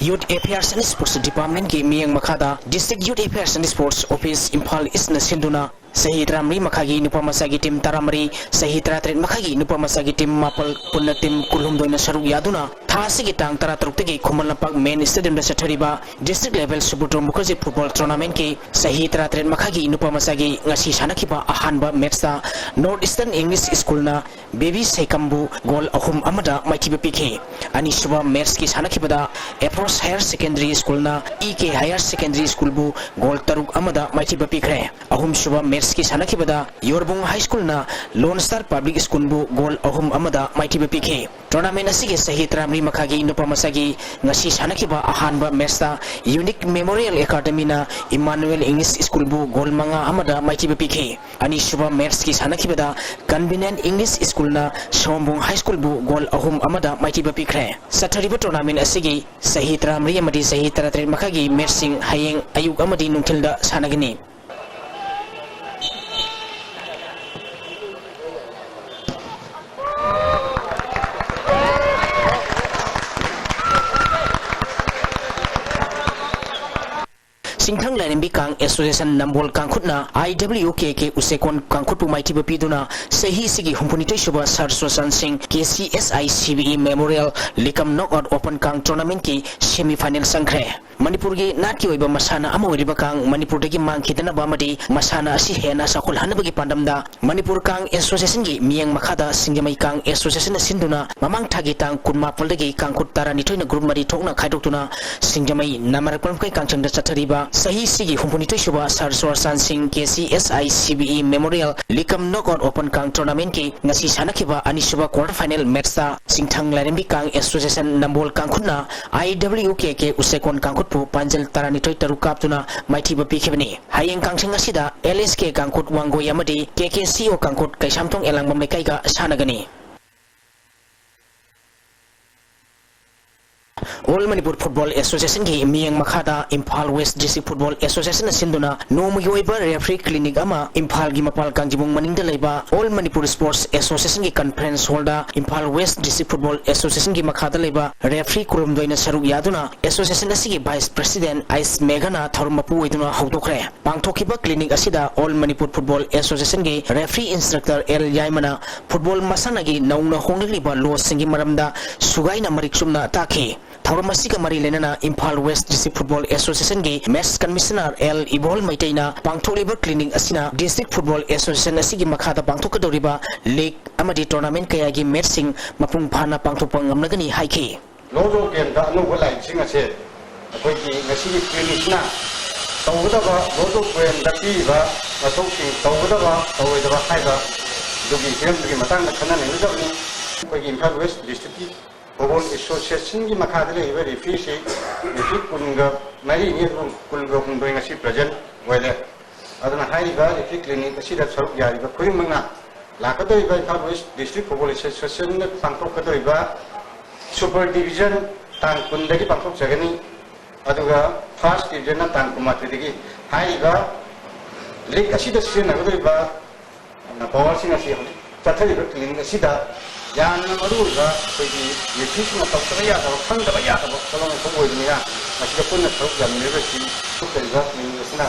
Youth Affairs and Sports Departmentꯀꯤ ꯃꯤꯠꯌꯦꯡ ꯃꯈꯥꯗ District Youth Affairs and Sports Office Imphal Eastꯅ ꯁꯤꯟꯗꯨꯅ ꯆꯍꯤ ꯇꯔꯥꯃꯔꯤ ꯃꯈꯥꯒꯤ ꯅꯨꯄꯥ ꯃꯆꯥꯒꯤ team ꯇꯔꯥꯃꯔꯤ, ꯆꯍꯤ ꯇꯔꯥꯇꯔꯦꯠ ꯃꯈꯥꯒꯤ ꯅꯨꯄꯥ ꯃꯆꯥꯒꯤ team ꯃꯥꯄꯜ, ꯄꯨꯟꯅ team ꯀꯨꯟꯍꯨꯝꯗꯣꯏꯅ ꯁꯔꯨꯛ ꯌꯥꯗꯨꯅ ꯊꯥ ꯑꯁꯤꯒꯤ ꯇꯥꯡ ꯇꯔꯥꯇꯔꯨꯛꯇꯒꯤ ꯈꯨꯃꯟ ꯂꯝꯄꯥꯛ main stadiumꯗ ꯆꯠꯊꯔꯤꯕ district level Subudro Mukherjee football tournamentꯀꯤ ꯆꯍꯤ ꯇꯔꯥꯇꯔꯦꯠ ꯃꯈꯥꯒꯤ ꯅꯨꯄꯥ ꯃꯆꯥꯒꯤ ꯉꯁꯤ ꯁꯥꯟꯅꯈꯤꯕ ꯑꯍꯥꯟꯕ matchꯇ North Eastern English Schoolꯅ Baby Seikamꯕꯨ goal ꯑꯍꯨꯝ ꯑꯃꯗ ꯃꯥꯏꯊꯤꯕ ꯄꯤꯈꯤ꯫ ꯑꯅꯤꯁꯨꯕ matchꯀꯤ ꯁꯥꯟꯅꯈꯤꯕꯗ Approach Higher Secondary Schoolꯅ E K Higher Secondary Schoolꯕꯨ goal ꯇꯔꯨꯛ ꯑꯃꯗ ꯃꯥꯏꯊꯤꯕ ꯄꯤꯈ꯭ꯔꯦ꯫ ꯑꯍꯨꯝꯁꯨꯕ matchꯀꯤ ꯁꯥꯟꯅꯈꯤꯕꯗ ꯌꯣꯔꯕꯨꯡ High Schoolꯅ Lone Star Public Schoolꯕꯨ goal ꯑꯍꯨꯝ ꯑꯃꯗ ꯃꯥꯏꯊꯤꯕ ꯄꯤꯈꯤ꯫ Tournament ꯑꯁꯤꯒꯤ ꯆꯍꯤ ꯇꯔꯥꯃꯔꯤ ꯃꯈꯥꯒꯤ ꯅꯨꯄꯥ ꯃꯆꯥꯒꯤ ꯉꯁꯤ ꯁꯥꯟꯅꯈꯤꯕ ꯑꯍꯥꯟꯕ matchꯇ Unique Memorial Academyꯅ Emmanuel English Schoolꯕꯨ goal ꯃꯉꯥ ꯑꯃꯗ ꯃꯥꯏꯊꯤꯕ ꯄꯤꯈꯤ꯫ ꯑꯅꯤꯁꯨꯕ matchꯀꯤ ꯁꯥꯟꯅꯈꯤꯕꯗ Convenient English Schoolꯅ ꯁꯑꯣꯝꯕꯨꯡ High Schoolꯕꯨ goal ꯑꯍꯨꯝ ꯑꯃꯗ ꯃꯥꯏꯊꯤꯕ ꯄꯤꯈ꯭ꯔꯦ꯫ ꯆꯠꯊꯔꯤꯕ tournament ꯑꯁꯤꯒꯤ ꯆꯍꯤ ꯇꯔꯥꯃꯔꯤ ꯑꯃꯗꯤ ꯆꯍꯤ ꯇꯔꯥꯇꯔꯦꯠ ꯃꯈꯥꯒꯤ matchꯁꯤꯡ ꯍꯌꯦꯡ ꯑꯌꯨꯛ ꯑꯃꯗꯤ ꯅꯨꯡꯊꯤꯜꯗ ꯁꯥꯟꯅꯒꯅꯤ꯫ ꯆꯤꯡꯊꯪ ꯂꯥꯏꯔꯦꯝꯕꯤ ꯀꯥꯡ Association Nambol ꯀꯥꯡꯈꯨꯠꯅ I W K K ꯎꯆꯦꯀꯣꯟ ꯀꯥꯡꯈꯨꯠꯄꯨ ꯃꯥꯏꯊꯤꯕ ꯄꯤꯗꯨꯅ ꯆꯍꯤꯁꯤꯒꯤ ꯍꯨꯝꯐꯨꯅꯤꯊꯣꯏ ꯁꯨꯕ ꯁꯔ ꯆꯨꯔꯆꯥꯟ ꯁꯤꯡ K C S I C B E Memorial League Cum Knockout Open Kang Tournamentꯀꯤ semi final ꯆꯪꯈ꯭ꯔꯦ꯫ ꯃꯅꯤꯄꯨꯔꯒꯤ ꯅꯥꯠꯀꯤ ꯑꯣꯏꯕ ꯃꯁꯥꯟꯅ ꯑꯃ ꯑꯣꯏꯔꯤꯕ ꯀꯥꯡ ꯃꯅꯤꯄꯨꯔꯗꯒꯤ ꯃꯥꯡꯈꯤꯗꯅꯕ ꯑꯃꯗꯤ ꯃꯁꯥꯟꯅ ꯑꯁꯤ ꯍꯦꯟꯅ ꯆꯥꯎꯈꯠꯍꯟꯅꯕꯒꯤ ꯄꯥꯟꯗꯝꯗ ꯃꯅꯤꯄꯨꯔ ꯀꯥꯡ Associationꯒꯤ ꯃꯤꯠꯌꯦꯡ ꯃꯈꯥꯗ ꯁꯤꯡꯖꯃꯩ ꯀꯥꯡ Associationꯅ ꯁꯤꯟꯗꯨꯅ ꯃꯃꯥꯡ ꯊꯥꯒꯤ ꯇꯥꯡ ꯀꯨꯟꯃꯥꯄꯜꯗꯒꯤ ꯀꯥꯡꯈꯨꯠ ꯇꯔꯥꯅꯤꯊꯣꯏꯅ group ꯃꯔꯤ ꯊꯣꯛꯅ ꯈꯥꯏꯗꯣꯛꯇꯨꯅ ꯁꯤꯡꯖꯃꯩ ꯅꯥꯃꯔꯛꯄ ꯂꯝꯈꯩ ꯀꯥꯡꯆꯪꯗ ꯆꯠꯊꯔꯤꯕ ꯆꯍꯤꯁꯤꯒꯤ ꯍꯨꯝꯐꯨꯅꯤꯊꯣꯏ ꯁꯨꯕ ꯁꯔ ꯆꯨꯔꯆꯥꯟ ꯁꯤꯡ K C S I C B E Memorial League Cum Knockout Open Kang Tournamentꯀꯤ ꯉꯁꯤ ꯁꯥꯟꯅꯈꯤꯕ ꯑꯅꯤꯁꯨꯕ quarter final matchꯇ ꯆꯤꯡꯊꯪ ꯂꯥꯏꯔꯦꯝꯕꯤ ꯀꯥꯡ Association Nambol ꯀꯥꯡꯈꯨꯠꯅ I W K K ꯎꯆꯦꯀꯣꯟ ꯀꯥꯡꯈꯨꯠꯄꯨ ꯄꯥꯟꯖꯜ ꯇꯔꯥꯅꯤꯊꯣꯏ ꯇꯔꯨꯛ ꯀꯥꯞꯇꯨꯅ ꯃꯥꯏꯊꯤꯕ ꯄꯤꯈꯤꯕꯅꯤ꯫ ꯍꯌꯦꯡ ꯀꯥꯡꯆꯪ ꯑꯁꯤꯗ L S K ꯀꯥꯡꯈꯨꯠ ꯋꯥꯡꯒꯣꯏ ꯑꯃꯗꯤ K K C O ꯀꯥꯡꯈꯨꯠ Keishamthong ꯑꯦꯂꯥꯡꯕꯝ ꯂꯩꯀꯥꯏꯒ ꯁꯥꯟꯅꯒꯅꯤ꯫ All Manipur Football Association ꯒꯤ ꯃꯤꯠꯌꯦꯡ ꯃꯈꯥꯗ Imphal West District Football Association ꯅ ꯁꯤꯟꯗꯨꯅ ꯅꯣꯡꯃꯒꯤ ꯑꯣꯏꯕ referee clinic ꯑꯃ ꯏꯝꯐꯥꯜꯒꯤ ꯃꯄꯥꯜ ꯀꯥꯡꯖꯤꯕꯨꯡ ꯃꯅꯤꯡꯗ ꯂꯩꯕ All Manipur Sports Association ꯒꯤ conference hall ꯗ Imphal West District Football Association ꯒꯤ ꯃꯈꯥꯗ ꯂꯩꯕ referee ꯀꯨꯟꯍꯨꯝꯗꯣꯏꯅ ꯁꯔꯨꯛ ꯌꯥꯗꯨꯅ association ꯑꯁꯤꯒꯤ vice president ꯑꯥꯏꯁ ꯃꯦꯘꯅ ꯊꯧꯔꯝ ꯃꯄꯨ ꯑꯣꯏꯗꯨꯅ ꯍꯧꯗꯣꯛꯈ꯭ꯔꯦ꯫ ꯄꯥꯡꯊꯣꯛꯈꯤꯕ clinic ꯑꯁꯤꯗ All Manipur Football Association ꯒꯤ referee instructor ꯑꯦꯜ ꯌꯥꯏꯃꯅ football ꯃꯁꯥꯟꯅꯒꯤ ꯅꯧꯅ ꯍꯣꯡꯂꯛꯂꯤꯕ law ꯁꯤꯡꯒꯤ ꯃꯔꯝꯗ ꯁꯨꯒꯥꯏꯅ ꯃꯔꯤꯛ ꯆꯨꯝꯅ ꯇꯥꯛꯈꯤ꯫ ꯊꯧꯔꯝ ꯑꯁꯤꯒ ꯃꯔꯤ ꯂꯩꯅꯅ Imphal West District Football Association ꯒꯤ match commissioner ꯑꯦꯜ ꯏꯕꯣꯜ ꯃꯩꯇꯩꯅ ꯄꯥꯡꯊꯣꯛꯂꯤꯕ clinic ꯑꯁꯤꯅ District Football Association ꯑꯁꯤꯒꯤ ꯃꯈꯥꯗ ꯄꯥꯡꯊꯣꯛꯀꯗꯧꯔꯤꯕ league ꯑꯃꯗꯤ tournament ꯀꯌꯥꯒꯤ match ꯁꯤꯡ ꯃꯄꯨꯡ ꯐꯥꯅ ꯄꯥꯡꯊꯣꯛꯄ ꯉꯝꯂꯒꯅꯤ ꯍꯥꯏꯈꯤ꯫ Laws of Game ꯗ ꯑꯅꯧꯕ ꯂꯥꯛꯏꯕꯁꯤꯡ ꯑꯁꯦ ꯑꯩꯈꯣꯏꯒꯤ ꯉꯁꯤꯒꯤ clinic ꯁꯤꯅ ꯇꯧꯒꯗꯕ Laws of Game ꯗ ꯄꯤꯔꯤꯕ ꯃꯊꯧꯁꯤꯡ ꯇꯧꯒꯗꯕ ꯇꯧꯔꯣꯏꯗꯕ ꯍꯥꯏꯕ ꯑꯗꯨꯒꯤ ꯍꯤꯔꯝꯗꯨꯒꯤ ꯃꯇꯥꯡꯗ ꯈꯟꯅ ꯅꯩꯅꯖꯕꯅꯤ꯫ ꯑꯩꯈꯣꯏꯒꯤ ꯏꯝꯐꯥꯜ West District ꯀꯤ Football Association ꯒꯤ ꯃꯈꯥꯗ ꯂꯩꯔꯤꯕ referee ꯁꯤ referee ꯀꯨꯟꯒ ꯃꯔꯤꯅꯤ, ꯑꯗꯨꯒ ꯀꯨꯟꯒ ꯍꯨꯝꯗꯣꯏ ꯉꯁꯤ present ꯑꯣꯏꯔꯦ꯫ ꯑꯗꯨꯅ ꯍꯥꯏꯔꯤꯕ referee clinic ꯑꯁꯤꯗ ꯁꯔꯨꯛ ꯌꯥꯔꯤꯕ ꯈꯨꯗꯤꯡꯃꯛꯅ ꯂꯥꯛꯀꯗꯧꯔꯤꯕ Imphal West District Football Association ꯅ ꯄꯥꯡꯊꯣꯛꯀꯗꯧꯔꯤꯕ Super Division ꯇꯥꯡ ꯀꯨꯟꯗꯒꯤ ꯄꯥꯡꯊꯣꯛꯆꯒꯅꯤ꯫ ꯑꯗꯨꯒ First Division ꯅ ꯇꯥꯡ ꯀꯨꯟꯃꯥꯊꯣꯏꯗꯒꯤ꯫ ꯍꯥꯏꯔꯤꯕ league ꯑꯁꯤꯗ ꯁꯤꯖꯤꯟꯅꯒꯗꯧꯔꯤꯕ power ꯁꯤꯡ ꯑꯁꯤ ꯍꯧꯖꯤꯛ ꯆꯠꯊꯔꯤꯕ clinic ꯑꯁꯤꯗ ꯌꯥꯝꯅ ꯃꯔꯨ ꯑꯣꯏꯕ ꯑꯩꯈꯣꯏꯒꯤ referee ꯁꯤꯡꯅ ꯇꯧꯗꯕ ꯌꯥꯗꯕ, ꯈꯪꯗꯕ ꯌꯥꯗꯕ ꯄꯣꯠꯂꯝ ꯑꯃꯈꯛ ꯑꯣꯏꯕꯅꯤꯅ, ꯃꯁꯤꯗ ꯄꯨꯟꯅ ꯁꯔꯨꯛ ꯌꯥꯃꯤꯟꯅꯔꯤꯕꯁꯤ ꯊꯣꯛꯆꯔꯤꯕ clinic ꯑꯁꯤꯅ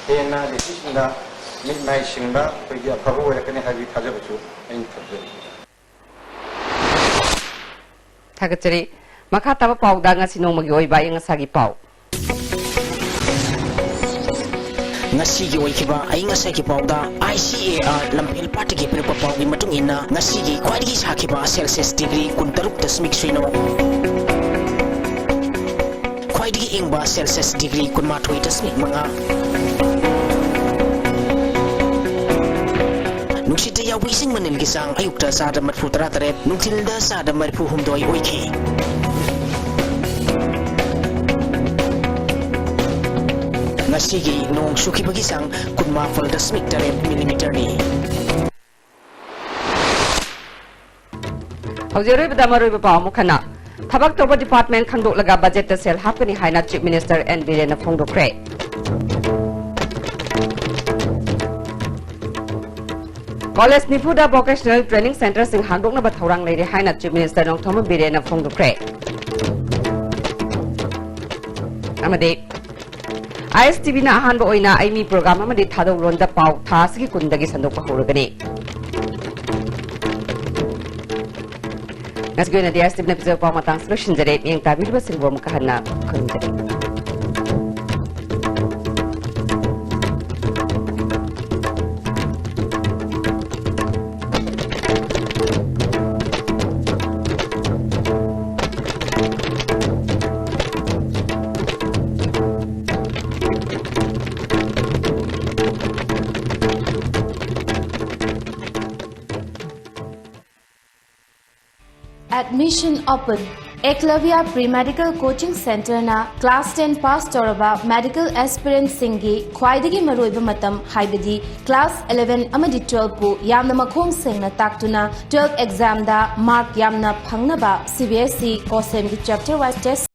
ꯍꯦꯟꯅ referee ꯁꯤꯡꯗ ꯃꯤꯠ ꯃꯥꯏ ꯁꯤꯡꯕ, ꯑꯩꯈꯣꯏꯒꯤ ꯑꯐꯕ ꯑꯣꯏꯔꯛꯀꯅꯤ ꯍꯥꯏꯕꯒꯤ ꯊꯥꯖꯕꯁꯨ ꯑꯩꯅ ꯊꯝꯖꯔꯤ꯫ ꯊꯥꯒꯠꯆꯔꯤ꯫ ꯃꯈꯥ ꯇꯥꯕ ꯄꯥꯎꯗ ꯉꯁꯤ ꯅꯣꯡꯃꯒꯤ ꯑꯣꯏꯕ ꯑꯏꯪ ꯑꯁꯥꯒꯤ ꯄꯥꯎ꯫ ꯉꯁꯤꯒꯤ ꯑꯣꯏꯈꯤꯕ ꯑꯏꯪ ꯑꯁꯥꯒꯤ ꯄꯥꯎꯗ ꯑꯥꯏ ꯁꯤ ꯑꯦ ꯑꯥꯔ ꯂꯝꯐꯦꯜ ꯄꯥꯠꯇꯒꯤ ꯄꯤꯔꯛꯄ ꯄꯥꯎꯒꯤ ꯃꯇꯨꯡ ꯏꯟꯅ, ꯉꯁꯤꯒꯤ ꯈ꯭ꯋꯥꯏꯗꯒꯤ ꯁꯥꯈꯤꯕ celsius degree ꯀꯨꯟꯇꯔꯨꯛ ꯗꯁꯃꯤꯛ ꯁꯤꯅꯣ, ꯈ꯭ꯋꯥꯏꯗꯒꯤ ꯏꯪꯕ celsius degree ꯀꯨꯟꯃꯥꯊꯣꯏ ꯗꯁꯃꯤꯛ ꯃꯉꯥ꯫ ꯅꯨꯡꯁꯤꯠꯇ ꯌꯥꯎꯕ ꯏꯁꯤꯡ ꯃꯅꯤꯜꯒꯤ ꯆꯥꯡ ꯑꯌꯨꯛꯇ ꯆꯥꯗ ꯃꯔꯤꯐꯨ ꯇꯔꯥ ꯇꯔꯦꯠ, ꯅꯨꯡꯊꯤꯜꯗ ꯆꯥꯗ ꯃꯔꯤꯐꯨ ꯍꯨꯝꯗꯣꯏ ꯑꯣꯏꯈꯤ꯫ ꯉꯁꯤꯒꯤ ꯅꯣꯡ ꯆꯨꯈꯤꯕꯒꯤ ꯆꯥꯡ ꯀꯨꯟꯃꯥꯄꯜ ꯗꯁꯃꯤꯛ ꯇꯔꯦꯠ millimeter ꯅꯤ꯫ ꯍꯧꯖꯤꯛ ꯑꯔꯣꯏꯕꯗ ꯃꯔꯨꯑꯣꯏꯕ ꯄꯥꯎ ꯑꯃꯨꯛ ꯍꯟꯅ꯫ ꯊꯕꯛ ꯇꯧꯕ department ꯈꯪꯗꯣꯛꯂꯒ budgetꯇ ꯁꯦꯜ ꯍꯥꯞꯀꯅꯤ ꯍꯥꯏꯅ Chief Minister N ꯕꯤꯔꯦꯟꯅ ꯐꯣꯡꯗꯣꯛꯈ꯭ꯔꯦ꯫ College ꯅꯤꯐꯨꯗ vocational training centreꯁꯤꯡ ꯍꯥꯡꯗꯣꯛꯅꯕ ꯊꯧꯔꯥꯡ ꯂꯩꯔꯦ ꯍꯥꯏꯅ Chief Minister ꯅꯣꯡꯊꯣꯝꯕꯝ ꯕꯤꯔꯦꯟꯅ ꯐꯣꯡꯗꯣꯛꯈ꯭ꯔꯦ꯫ ꯑꯃꯗꯤ ISTVꯅ ꯑꯍꯥꯟꯕ ꯑꯣꯏꯅ ꯑꯩ ꯃꯤ program ꯑꯃꯗꯤ ꯊꯥꯗꯧꯔꯣꯟꯗ ꯄꯥꯎ ꯊꯥ ꯑꯁꯤꯒꯤ ꯀꯨꯟꯗꯒꯤ ꯁꯟꯗꯣꯛꯄ ꯍꯧꯔꯒꯅꯤ꯫ ꯉꯁꯤꯒꯤ ꯑꯣꯏꯅꯗꯤ ISTVꯅ ꯄꯤꯖꯕ ꯄꯥꯎ ꯃꯇꯥꯡꯁꯤ ꯂꯣꯏꯁꯤꯟꯖꯔꯦ꯫ ꯃꯤꯠꯌꯦꯡ ꯇꯥꯕꯤꯔꯤꯕꯁꯤꯡꯕꯨ ꯑꯃꯨꯛꯀ ꯍꯟꯅ ꯈꯨꯔꯨꯝꯖꯔꯤ꯫ Admission open꯫ Eklavya Pre Medical Coaching Centreꯅ class ten pass ꯇꯧꯔꯕ medical aspirantꯁꯤꯡꯒꯤ ꯈ꯭ꯋꯥꯏꯗꯒꯤ ꯃꯔꯨꯑꯣꯏꯕ ꯃꯇꯝ, ꯍꯥꯏꯕꯗꯤ class eleven ꯑꯃꯗꯤ twelveꯄꯨ ꯌꯥꯝꯅ ꯃꯈꯣꯡ ꯁꯦꯡꯅ ꯇꯥꯛꯇꯨꯅ twelve examꯗ mark ꯌꯥꯝꯅ ꯐꯪꯅꯕ CBSE COSEMꯒꯤ chapter wise test